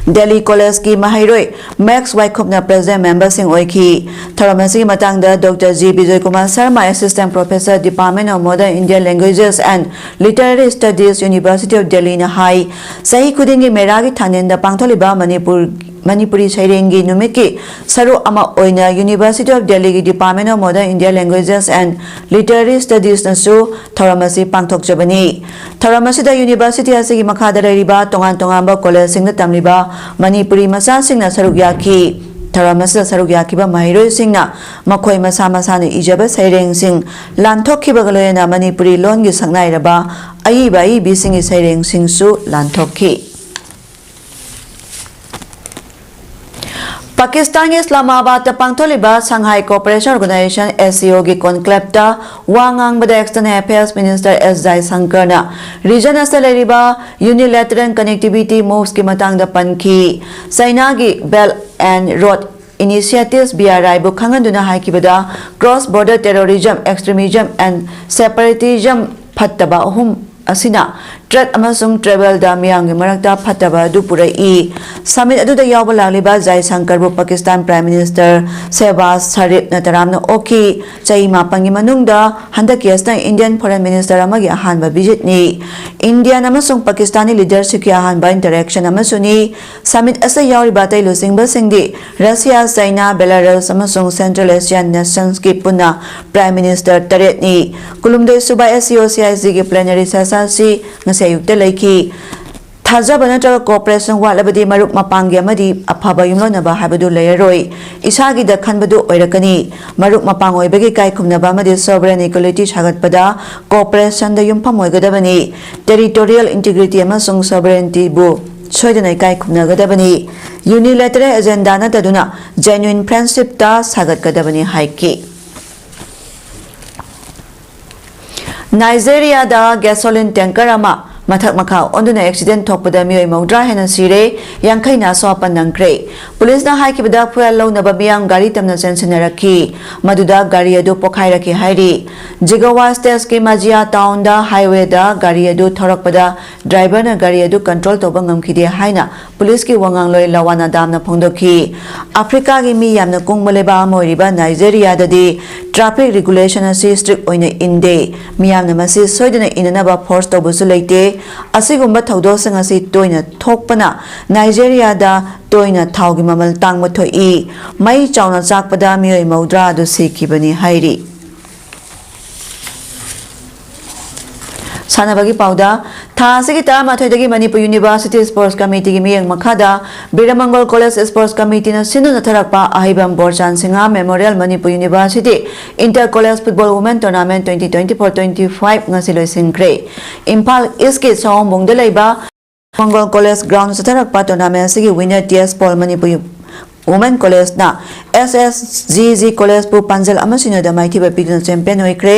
Delhi Collegeꯀꯤ ꯃꯍꯩꯔꯣꯏ ꯃꯦꯛꯁ ꯋꯥꯏꯈꯨꯞꯅ President Memberꯁꯤꯡ ꯑꯣꯏꯈꯤ꯫ ꯊꯧꯔꯝ ꯑꯁꯤꯒꯤ ꯃꯇꯥꯡꯗ Doctor G Bijoy Kumar Sharma, Assistant Professor, Department of Modern Indian Languages and Literary Studies, University of Delhiꯅ ꯍꯥꯏ, ꯆꯍꯤ ꯈꯨꯗꯤꯡꯒꯤ ꯃꯦꯔꯥꯒꯤ ꯊꯥꯅꯤꯟꯗ ꯄꯥꯡꯊꯣꯛꯂꯤꯕ ꯃꯅꯤꯄꯨꯔ, ꯃꯅꯤꯄꯨꯔꯤ ꯁꯩꯔꯦꯡꯒꯤ ꯅꯨꯃꯤꯠꯀꯤ ꯁꯔꯨꯛ ꯑꯃ ꯑꯣꯏꯅ University of Delhiꯒꯤ Department of Modern Indian Languages and Literary Studiesꯅꯁꯨ ꯊꯧꯔꯝ ꯑꯁꯤ ꯄꯥꯡꯊꯣꯛꯆꯕꯅꯤ꯫ ꯊꯧꯔꯝ ꯑꯁꯤꯗ University ꯑꯁꯤꯒꯤ ꯃꯈꯥꯗ ꯂꯩꯔꯤꯕ ꯇꯣꯉꯥꯟ ꯇꯣꯉꯥꯟꯕ collegeꯁꯤꯡꯗ ꯇꯝꯂꯤꯕ ꯃꯅꯤꯄꯨꯔꯤ ꯃꯆꯥꯁꯤꯡꯅ ꯁꯔꯨꯛ ꯌꯥꯈꯤ꯫ ꯊꯧꯔꯝ ꯑꯁꯤꯗ ꯁꯔꯨꯛ ꯌꯥꯈꯤꯕ ꯃꯍꯩꯔꯣꯏꯁꯤꯡꯅ ꯃꯈꯣꯏ ꯃꯁꯥ ꯃꯁꯥꯅ ꯏꯖꯕ ꯁꯩꯔꯦꯡꯁꯤꯡ ꯂꯥꯟꯊꯣꯛꯈꯤꯕꯒ ꯂꯣꯏꯅꯅ ꯃꯅꯤꯄꯨꯔꯤ ꯂꯣꯟꯒꯤ ꯁꯛꯅꯥꯏꯔꯕ ꯑꯏꯕ ꯑꯏꯕꯤꯁꯤꯡꯒꯤ ꯁꯩꯔꯦꯡꯁꯤꯡꯁꯨ ꯂꯥꯟꯊꯣꯛꯈꯤ꯫ ꯄꯥꯀꯤꯁꯇꯥꯟꯒꯤ ꯏꯁꯂꯥꯃꯥꯕꯥꯗꯇ ꯄꯥꯡꯊꯣꯛꯂꯤꯕ Shanghai Cooperation Organization, SCOꯒꯤ conclaveꯇ ꯋꯥ ꯉꯥꯡꯕꯗ External Affairs Minister S ꯖꯥꯏꯁꯪꯀꯔꯅ region ꯑꯁꯤꯗ ꯂꯩꯔꯤꯕ unilateral connectivity movesꯀꯤ ꯃꯇꯥꯡꯗ ꯄꯟꯈꯤ꯫ ꯆꯥꯏꯅꯥꯒꯤ Belt and Road Initiatives, BRIꯕꯨ ꯈꯪꯍꯟꯗꯨꯅ ꯍꯥꯏꯈꯤꯕꯗ, cross border terrorism, extremism and separatism ꯐꯠꯇꯕ ꯑꯍꯨꯝ ꯑꯁꯤꯅ trade ꯑꯃꯁꯨꯡ travelꯗ ꯃꯤꯌꯥꯝꯒꯤ ꯃꯔꯛꯇ ꯐꯠꯇꯕ ꯑꯗꯨ ꯄꯨꯔꯛꯏ꯫ Summit ꯑꯗꯨꯗ ꯌꯥꯎꯕ ꯂꯥꯛꯂꯤꯕ ꯖꯥꯏꯁꯪꯀꯔꯕꯨ ꯄꯥꯀꯤꯁꯇꯥꯟ Prime Minister ꯁꯦꯍꯕꯥꯖ ꯁꯔꯤꯐꯅ ꯇꯔꯥꯝꯅ ꯑꯣꯛꯈꯤ꯫ ꯆꯍꯤ ꯃꯥꯄꯟꯒꯤ ꯃꯅꯨꯡꯗ ꯍꯟꯗꯛꯀꯤ ꯑꯁꯤꯅ Indian Foreign Minister ꯑꯃꯒꯤ ꯑꯍꯥꯟꯕ visitꯅꯤ꯫ Indian ꯑꯃꯁꯨꯡ ꯄꯥꯀꯤꯁꯇꯥꯅꯤ leadershipꯀꯤ ꯑꯍꯥꯟꯕ interaction ꯑꯃꯁꯨꯅꯤ꯫ Summit ꯑꯁꯤꯗ ꯌꯥꯎꯔꯤꯕ ꯑꯇꯩ ꯂꯨꯆꯤꯡꯕꯁꯤꯡꯗꯤ Russia, China, Belarus ꯑꯃꯁꯨꯡ Central Asian nationsꯀꯤ ꯄꯨꯟꯅ Prime Minister ꯇꯔꯦꯠꯅꯤ꯫ ꯀꯨꯟꯍꯨꯝꯗꯣꯏ ꯁꯨꯕ SCO CICꯒꯤ plenary session ꯑꯁꯤ ꯉꯁꯤ ꯑꯌꯨꯛꯇ ꯂꯩꯈꯤ꯫ ꯊꯥꯖꯕ ꯅꯠꯇ꯭ꯔꯒ cooperation ꯋꯥꯠꯂꯕꯗꯤ ꯃꯔꯨꯞ ꯃꯄꯥꯡꯒꯤ ꯑꯃꯗꯤ ꯑꯐꯕ ꯌꯨꯝꯂꯣꯟꯅꯕ ꯍꯥꯏꯕꯗꯨ ꯂꯩꯔꯔꯣꯏ꯫ ꯏꯁꯥꯒꯤꯗ ꯈꯟꯕꯗꯨ ꯑꯣꯏꯔꯛꯀꯅꯤ꯫ ꯃꯔꯨꯞ ꯃꯄꯥꯡ ꯑꯣꯏꯕꯒꯤ ꯏꯀꯥꯏ ꯈꯨꯝꯅꯕ ꯑꯃꯗꯤ sovereign equality ꯁꯥꯒꯠꯄꯗ cooperationꯗ ꯌꯨꯝꯐꯝ ꯑꯣꯏꯒꯗꯕꯅꯤ꯫ Territorial integrity ꯑꯃꯁꯨꯡ sovereigntyꯕꯨ ꯁꯣꯏꯗꯅ ꯏꯀꯥꯏ ꯈꯨꯝꯅꯒꯗꯕꯅꯤ꯫ Unilateral agenda ꯅꯠꯇꯗꯨꯅ genuine friendship ꯇ ꯁꯥꯒꯠꯀꯗꯕꯅꯤ ꯍꯥꯏꯈꯤ꯫ ꯅꯥꯏꯖꯦꯔꯤꯌꯥꯗ ꯒꯦꯁꯣꯂꯤꯟ ꯇꯦꯡꯀꯔ ꯑꯃ ꯃꯊꯛ ꯃꯈꯥ ꯑꯣꯟꯗꯨꯅ ꯑꯦꯛꯁꯤꯗꯦꯟ ꯊꯣꯛꯄꯗ ꯃꯤꯑꯣꯏ ꯃꯧꯗ꯭ꯔꯥ ꯍꯦꯟꯅ ꯁꯤꯔꯦ, ꯌꯥꯡꯈꯩꯅ ꯑꯁꯣꯛ ꯑꯄꯟ ꯅꯪꯈ꯭ꯔꯦ꯫ ꯄꯨꯂꯤꯁꯅ ꯍꯥꯏꯈꯤꯕꯗ ꯐꯨꯌꯦꯜ ꯂꯧꯅꯕ ꯃꯤꯌꯥꯝ ꯒꯥꯔꯤ ꯇꯝꯅ ꯆꯦꯟꯁꯤꯟꯅꯔꯛꯈꯤ, ꯃꯗꯨꯗ ꯒꯥꯔꯤ ꯑꯗꯨ ꯄꯣꯈꯥꯏꯔꯛꯈꯤ ꯍꯥꯏꯔꯤ꯫ ꯖꯤꯒꯋꯥ ꯁ꯭ꯇꯦꯠꯀꯤ ꯃꯥꯖꯤꯌꯥ ꯇꯥꯎꯟꯗ ꯍꯥꯏꯋꯦꯗ ꯒꯥꯔꯤ ꯑꯗꯨ ꯊꯧꯔꯛꯄꯗ ꯗ꯭ꯔꯥꯏꯚꯔꯅ ꯒꯥꯔꯤ ꯑꯗꯨ ꯀꯟꯇ꯭ꯔꯣꯜ ꯇꯧꯕ ꯉꯝꯈꯤꯗꯦ ꯍꯥꯏꯅ ꯄꯨꯂꯤꯁꯀꯤ ꯋꯥꯉꯥꯡꯂꯣꯏ ꯂꯋꯥꯅꯥ ꯗꯥꯝꯅ ꯐꯣꯡꯗꯣꯛꯈꯤ꯫ ꯑꯐ꯭ꯔꯤꯀꯥꯒꯤ ꯃꯤ ꯌꯥꯝꯅ ꯀꯨꯡꯕ ꯂꯩꯕꯥꯛ ꯑꯃ ꯑꯣꯏꯔꯤꯕ ꯅꯥꯏꯖꯦꯔꯤꯌꯥꯗꯗꯤ ꯇ꯭ꯔꯥꯐꯤꯛ ꯔꯤꯒꯨꯂꯦꯁꯟ ꯑꯁꯤ ꯁ꯭ꯇ꯭ꯔꯤꯛ ꯑꯣꯏꯅ ꯏꯟꯗꯦ꯫ ꯃꯤꯌꯥꯝꯅ ꯃꯁꯤ ꯁꯣꯏꯗꯅ ꯏꯟꯅꯅꯕ ꯐꯣꯔꯁ ꯇꯧꯕꯁꯨ ꯂꯩꯇꯦ꯫ ꯑꯁꯤꯒꯨꯝꯕ ꯊꯧꯗꯣꯛꯁꯤꯡ ꯑꯁꯤ ꯇꯣꯏꯅ ꯊꯣꯛꯄꯅ ꯅꯥꯏꯖꯦꯔꯤꯌꯥꯗ ꯇꯣꯏꯅ ꯊꯥꯎꯒꯤ ꯃꯃꯜ ꯇꯥꯡꯕ ꯊꯣꯛꯏ꯫ ꯃꯩ ꯆꯥꯎꯅ ꯆꯥꯛꯄꯗ ꯃꯤꯑꯣꯏ ꯃꯧꯗ꯭ꯔꯥ ꯑꯗꯨ ꯁꯤꯈꯤꯕꯅꯤ ꯍꯥꯏꯔꯤ꯫ ꯁꯥꯟꯅꯕꯒꯤ ꯄꯥꯎꯗ, ꯊꯥ ꯑꯁꯤꯒꯤ ꯇꯔꯥꯃꯥꯊꯣꯏꯗꯒꯤ ꯃꯅꯤꯄꯨꯔ ꯌꯨꯅꯤꯚꯔꯁꯤꯇꯤ ꯁ꯭ꯄꯣꯔꯠꯁ ꯀꯃꯤꯇꯤꯒꯤ ꯃꯤꯠꯌꯦꯡ ꯃꯈꯥꯗ ꯕꯤꯔꯃꯪꯒꯣꯜ ꯀꯣꯂꯦꯖ ꯁ꯭ꯄꯣꯔꯠꯁ ꯀꯃꯤꯇꯤꯅ ꯁꯤꯟꯗꯨꯅ ꯊꯔꯛꯄ Aheibam Borchan Singh memorial Manipur university inter college football women tournament twenty twenty four twenty five ꯉꯁꯤ ꯂꯣꯏꯁꯤꯟꯈ꯭ꯔꯦ꯫ ꯏꯝꯐꯥꯜ ꯏꯁꯀꯤ ꯁꯑꯣꯝꯕꯨꯡꯗ ꯂꯩꯕ ꯃꯪꯒꯣꯜ ꯀꯣꯂꯦꯖ ꯒ꯭ꯔꯥꯎꯟꯗ ꯆꯠꯊꯔꯛꯄ ꯇꯣꯔꯅꯥꯃꯦꯟ ꯑꯁꯤꯒꯤ winner T S pol Manipur women ꯀꯣꯂꯦꯖꯅ ꯑꯦꯁ ꯑꯦꯁ ꯖꯤ ꯖꯤ ꯀꯣꯂꯦꯖꯄꯨ ꯄꯥꯟꯖꯜ ꯑꯃ ꯁꯤꯅꯣꯗ ꯃꯥꯏꯊꯤꯕ ꯄꯤꯗꯨꯅ ꯆꯦꯝꯄꯤꯌꯟ ꯑꯣꯏꯈ꯭ꯔꯦ꯫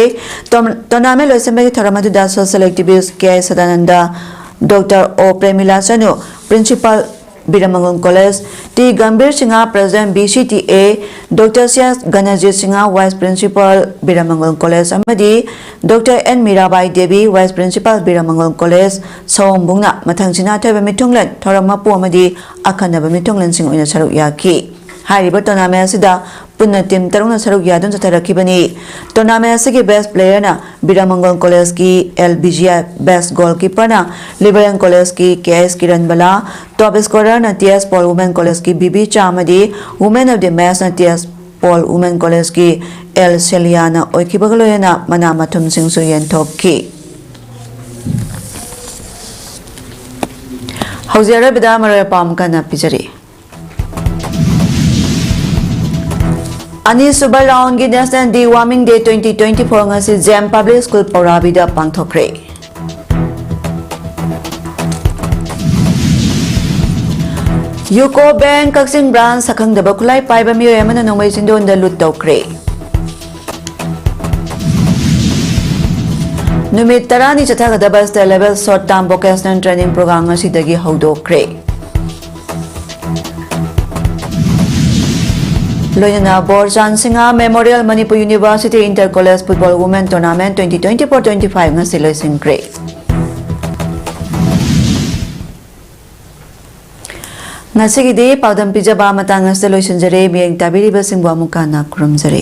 ꯇꯣꯔ-, ꯇꯣꯔꯅꯥꯃꯦꯟ ꯂꯣꯏꯁꯤꯟꯕꯒꯤ ꯊꯧꯔꯝ ꯑꯗꯨꯗ social activist K I Sadananda, doctor O Premila Chanu, principal Biramangol college, T Gambhir Singh, president B C T A, doctor C S Ganajit Singh, vice principal Biramangol college, ꯑꯃꯗꯤ doctor N Mirabai Devi, vice principal Biramangol college, ꯁꯑꯣꯝꯕꯨꯡꯅ ꯃꯊꯪꯁꯤꯅ ꯑꯊꯣꯏꯕ ꯃꯤꯊꯨꯡꯂꯦꯟ, ꯊꯧꯔꯝ ꯃꯄꯨ ꯑꯃꯗꯤ ꯑꯈꯟꯅꯕ ꯃꯤꯊꯨꯡꯂꯦꯟꯁꯤꯡ ꯑꯣꯏꯅ ꯁꯔꯨꯛ ꯌꯥꯈꯤ꯫ ꯍꯥꯏꯔꯤꯕ ꯇꯣꯔꯅꯥꯃꯦꯟ ꯑꯁꯤꯗ ꯄꯨꯟꯅ ꯇꯤꯝ ꯇꯔꯨꯛꯅ ꯁꯔꯨꯛ ꯌꯥꯗꯨꯅ ꯆꯠꯊꯔꯛꯈꯤꯕꯅꯤ꯫ ꯇꯣꯔꯅꯥꯃꯦꯟ ꯑꯁꯤꯒꯤ ꯕꯦꯁ ꯄ꯭ꯂꯦꯌꯔꯅ ꯕꯤꯔꯃꯪꯒꯣꯜ ꯀꯣꯂꯦꯖꯀꯤ ꯑꯦꯜ ꯕꯤꯖꯤꯌꯥ, ꯕꯦꯁ ꯒꯣꯜꯀꯤꯄꯔꯅ ꯂꯤꯕꯔꯦꯟ ꯀꯣꯂꯦꯖꯀꯤ ꯀꯦ ꯑꯦꯁ ꯀꯤꯔꯟꯕꯂꯥ, ꯇꯣꯞ ꯁ꯭ꯀꯣꯔꯔꯅ ꯇꯤ ꯑꯦꯁ ꯄꯣꯜ ꯋꯨꯃꯦꯟ ꯀꯣꯂꯦꯖꯀꯤ ꯕꯤ ꯕꯤ ꯆꯥ ꯑꯃꯗꯤ ꯋꯨꯃꯦꯟ ꯑꯣꯐ ꯗꯤ ꯃꯦꯆꯅ ꯇꯤ ꯑꯦꯁ ꯄꯣꯜ ꯋꯨꯃꯦꯟ ꯀꯣꯂꯦꯖꯀꯤ ꯑꯦꯜ ꯁꯦꯂꯤꯌꯥꯅ ꯑꯣꯏꯈꯤꯕꯒ ꯂꯣꯏꯅꯅ ꯃꯅꯥ ꯃꯊꯨꯝꯁꯤꯡꯁꯨ ꯌꯦꯟꯊꯣꯛꯈꯤ꯫ ꯍꯧꯖꯤꯛ ꯑꯔꯣꯏꯕꯗ ꯃꯔꯨꯑꯣꯏꯕ ꯄꯥꯎ ꯑꯃꯨꯛ ꯍꯟꯅ ꯄꯤꯖꯔꯤ꯫ ꯑꯅꯤꯁꯨꯕ ꯔꯥꯎꯟꯒꯤ National Deworming Day twenty twenty four ꯉꯁꯤ jam public school ꯄꯧꯔꯥꯕꯤꯗ ꯄꯥꯡꯊꯣꯛꯈ꯭ꯔꯦ꯫ UCO bank ꯀꯛꯆꯤꯡ ꯕ꯭ꯔꯥꯟꯁ ꯁꯛꯈꯪꯗꯕ ꯈꯨꯠꯂꯥꯏ ꯄꯥꯏꯕ ꯃꯤꯑꯣꯏ ꯑꯃꯅ ꯅꯣꯡꯃꯩ ꯆꯤꯟꯗꯣꯟꯗ ꯂꯨꯠ ꯇꯧꯈ꯭ꯔꯦ꯫ ꯅꯨꯃꯤꯠ ꯇꯔꯥꯅꯤ ꯆꯠꯊꯒꯗꯕ State Level Short Term Vocational Training Program ꯉꯁꯤꯗꯒꯤ ꯍꯧꯗꯣꯛꯈ꯭ꯔꯦ꯫ ꯂꯣꯏꯅꯅ ꯕꯣꯔꯆꯥꯟ Singh Memorial Manipur University Inter College Football Women Tournament twenty twenty-four twenty-five ꯉꯁꯤ ꯂꯣꯏꯁꯤꯟꯈ꯭ꯔꯦ꯫ ꯉꯁꯤꯒꯤꯗꯤ ꯄꯥꯎꯗꯝ ꯄꯤꯖꯕ ꯃꯇꯥꯡ ꯑꯁꯤꯗ ꯂꯣꯏꯁꯤꯟꯖꯔꯦ꯫ ꯃꯤꯠꯌꯦꯡ ꯇꯥꯕꯤꯔꯤꯕꯁꯤꯡꯕꯨ ꯑꯃꯨꯛꯀ ꯍꯟꯅ ꯈꯨꯔꯨꯝꯖꯔꯤ꯫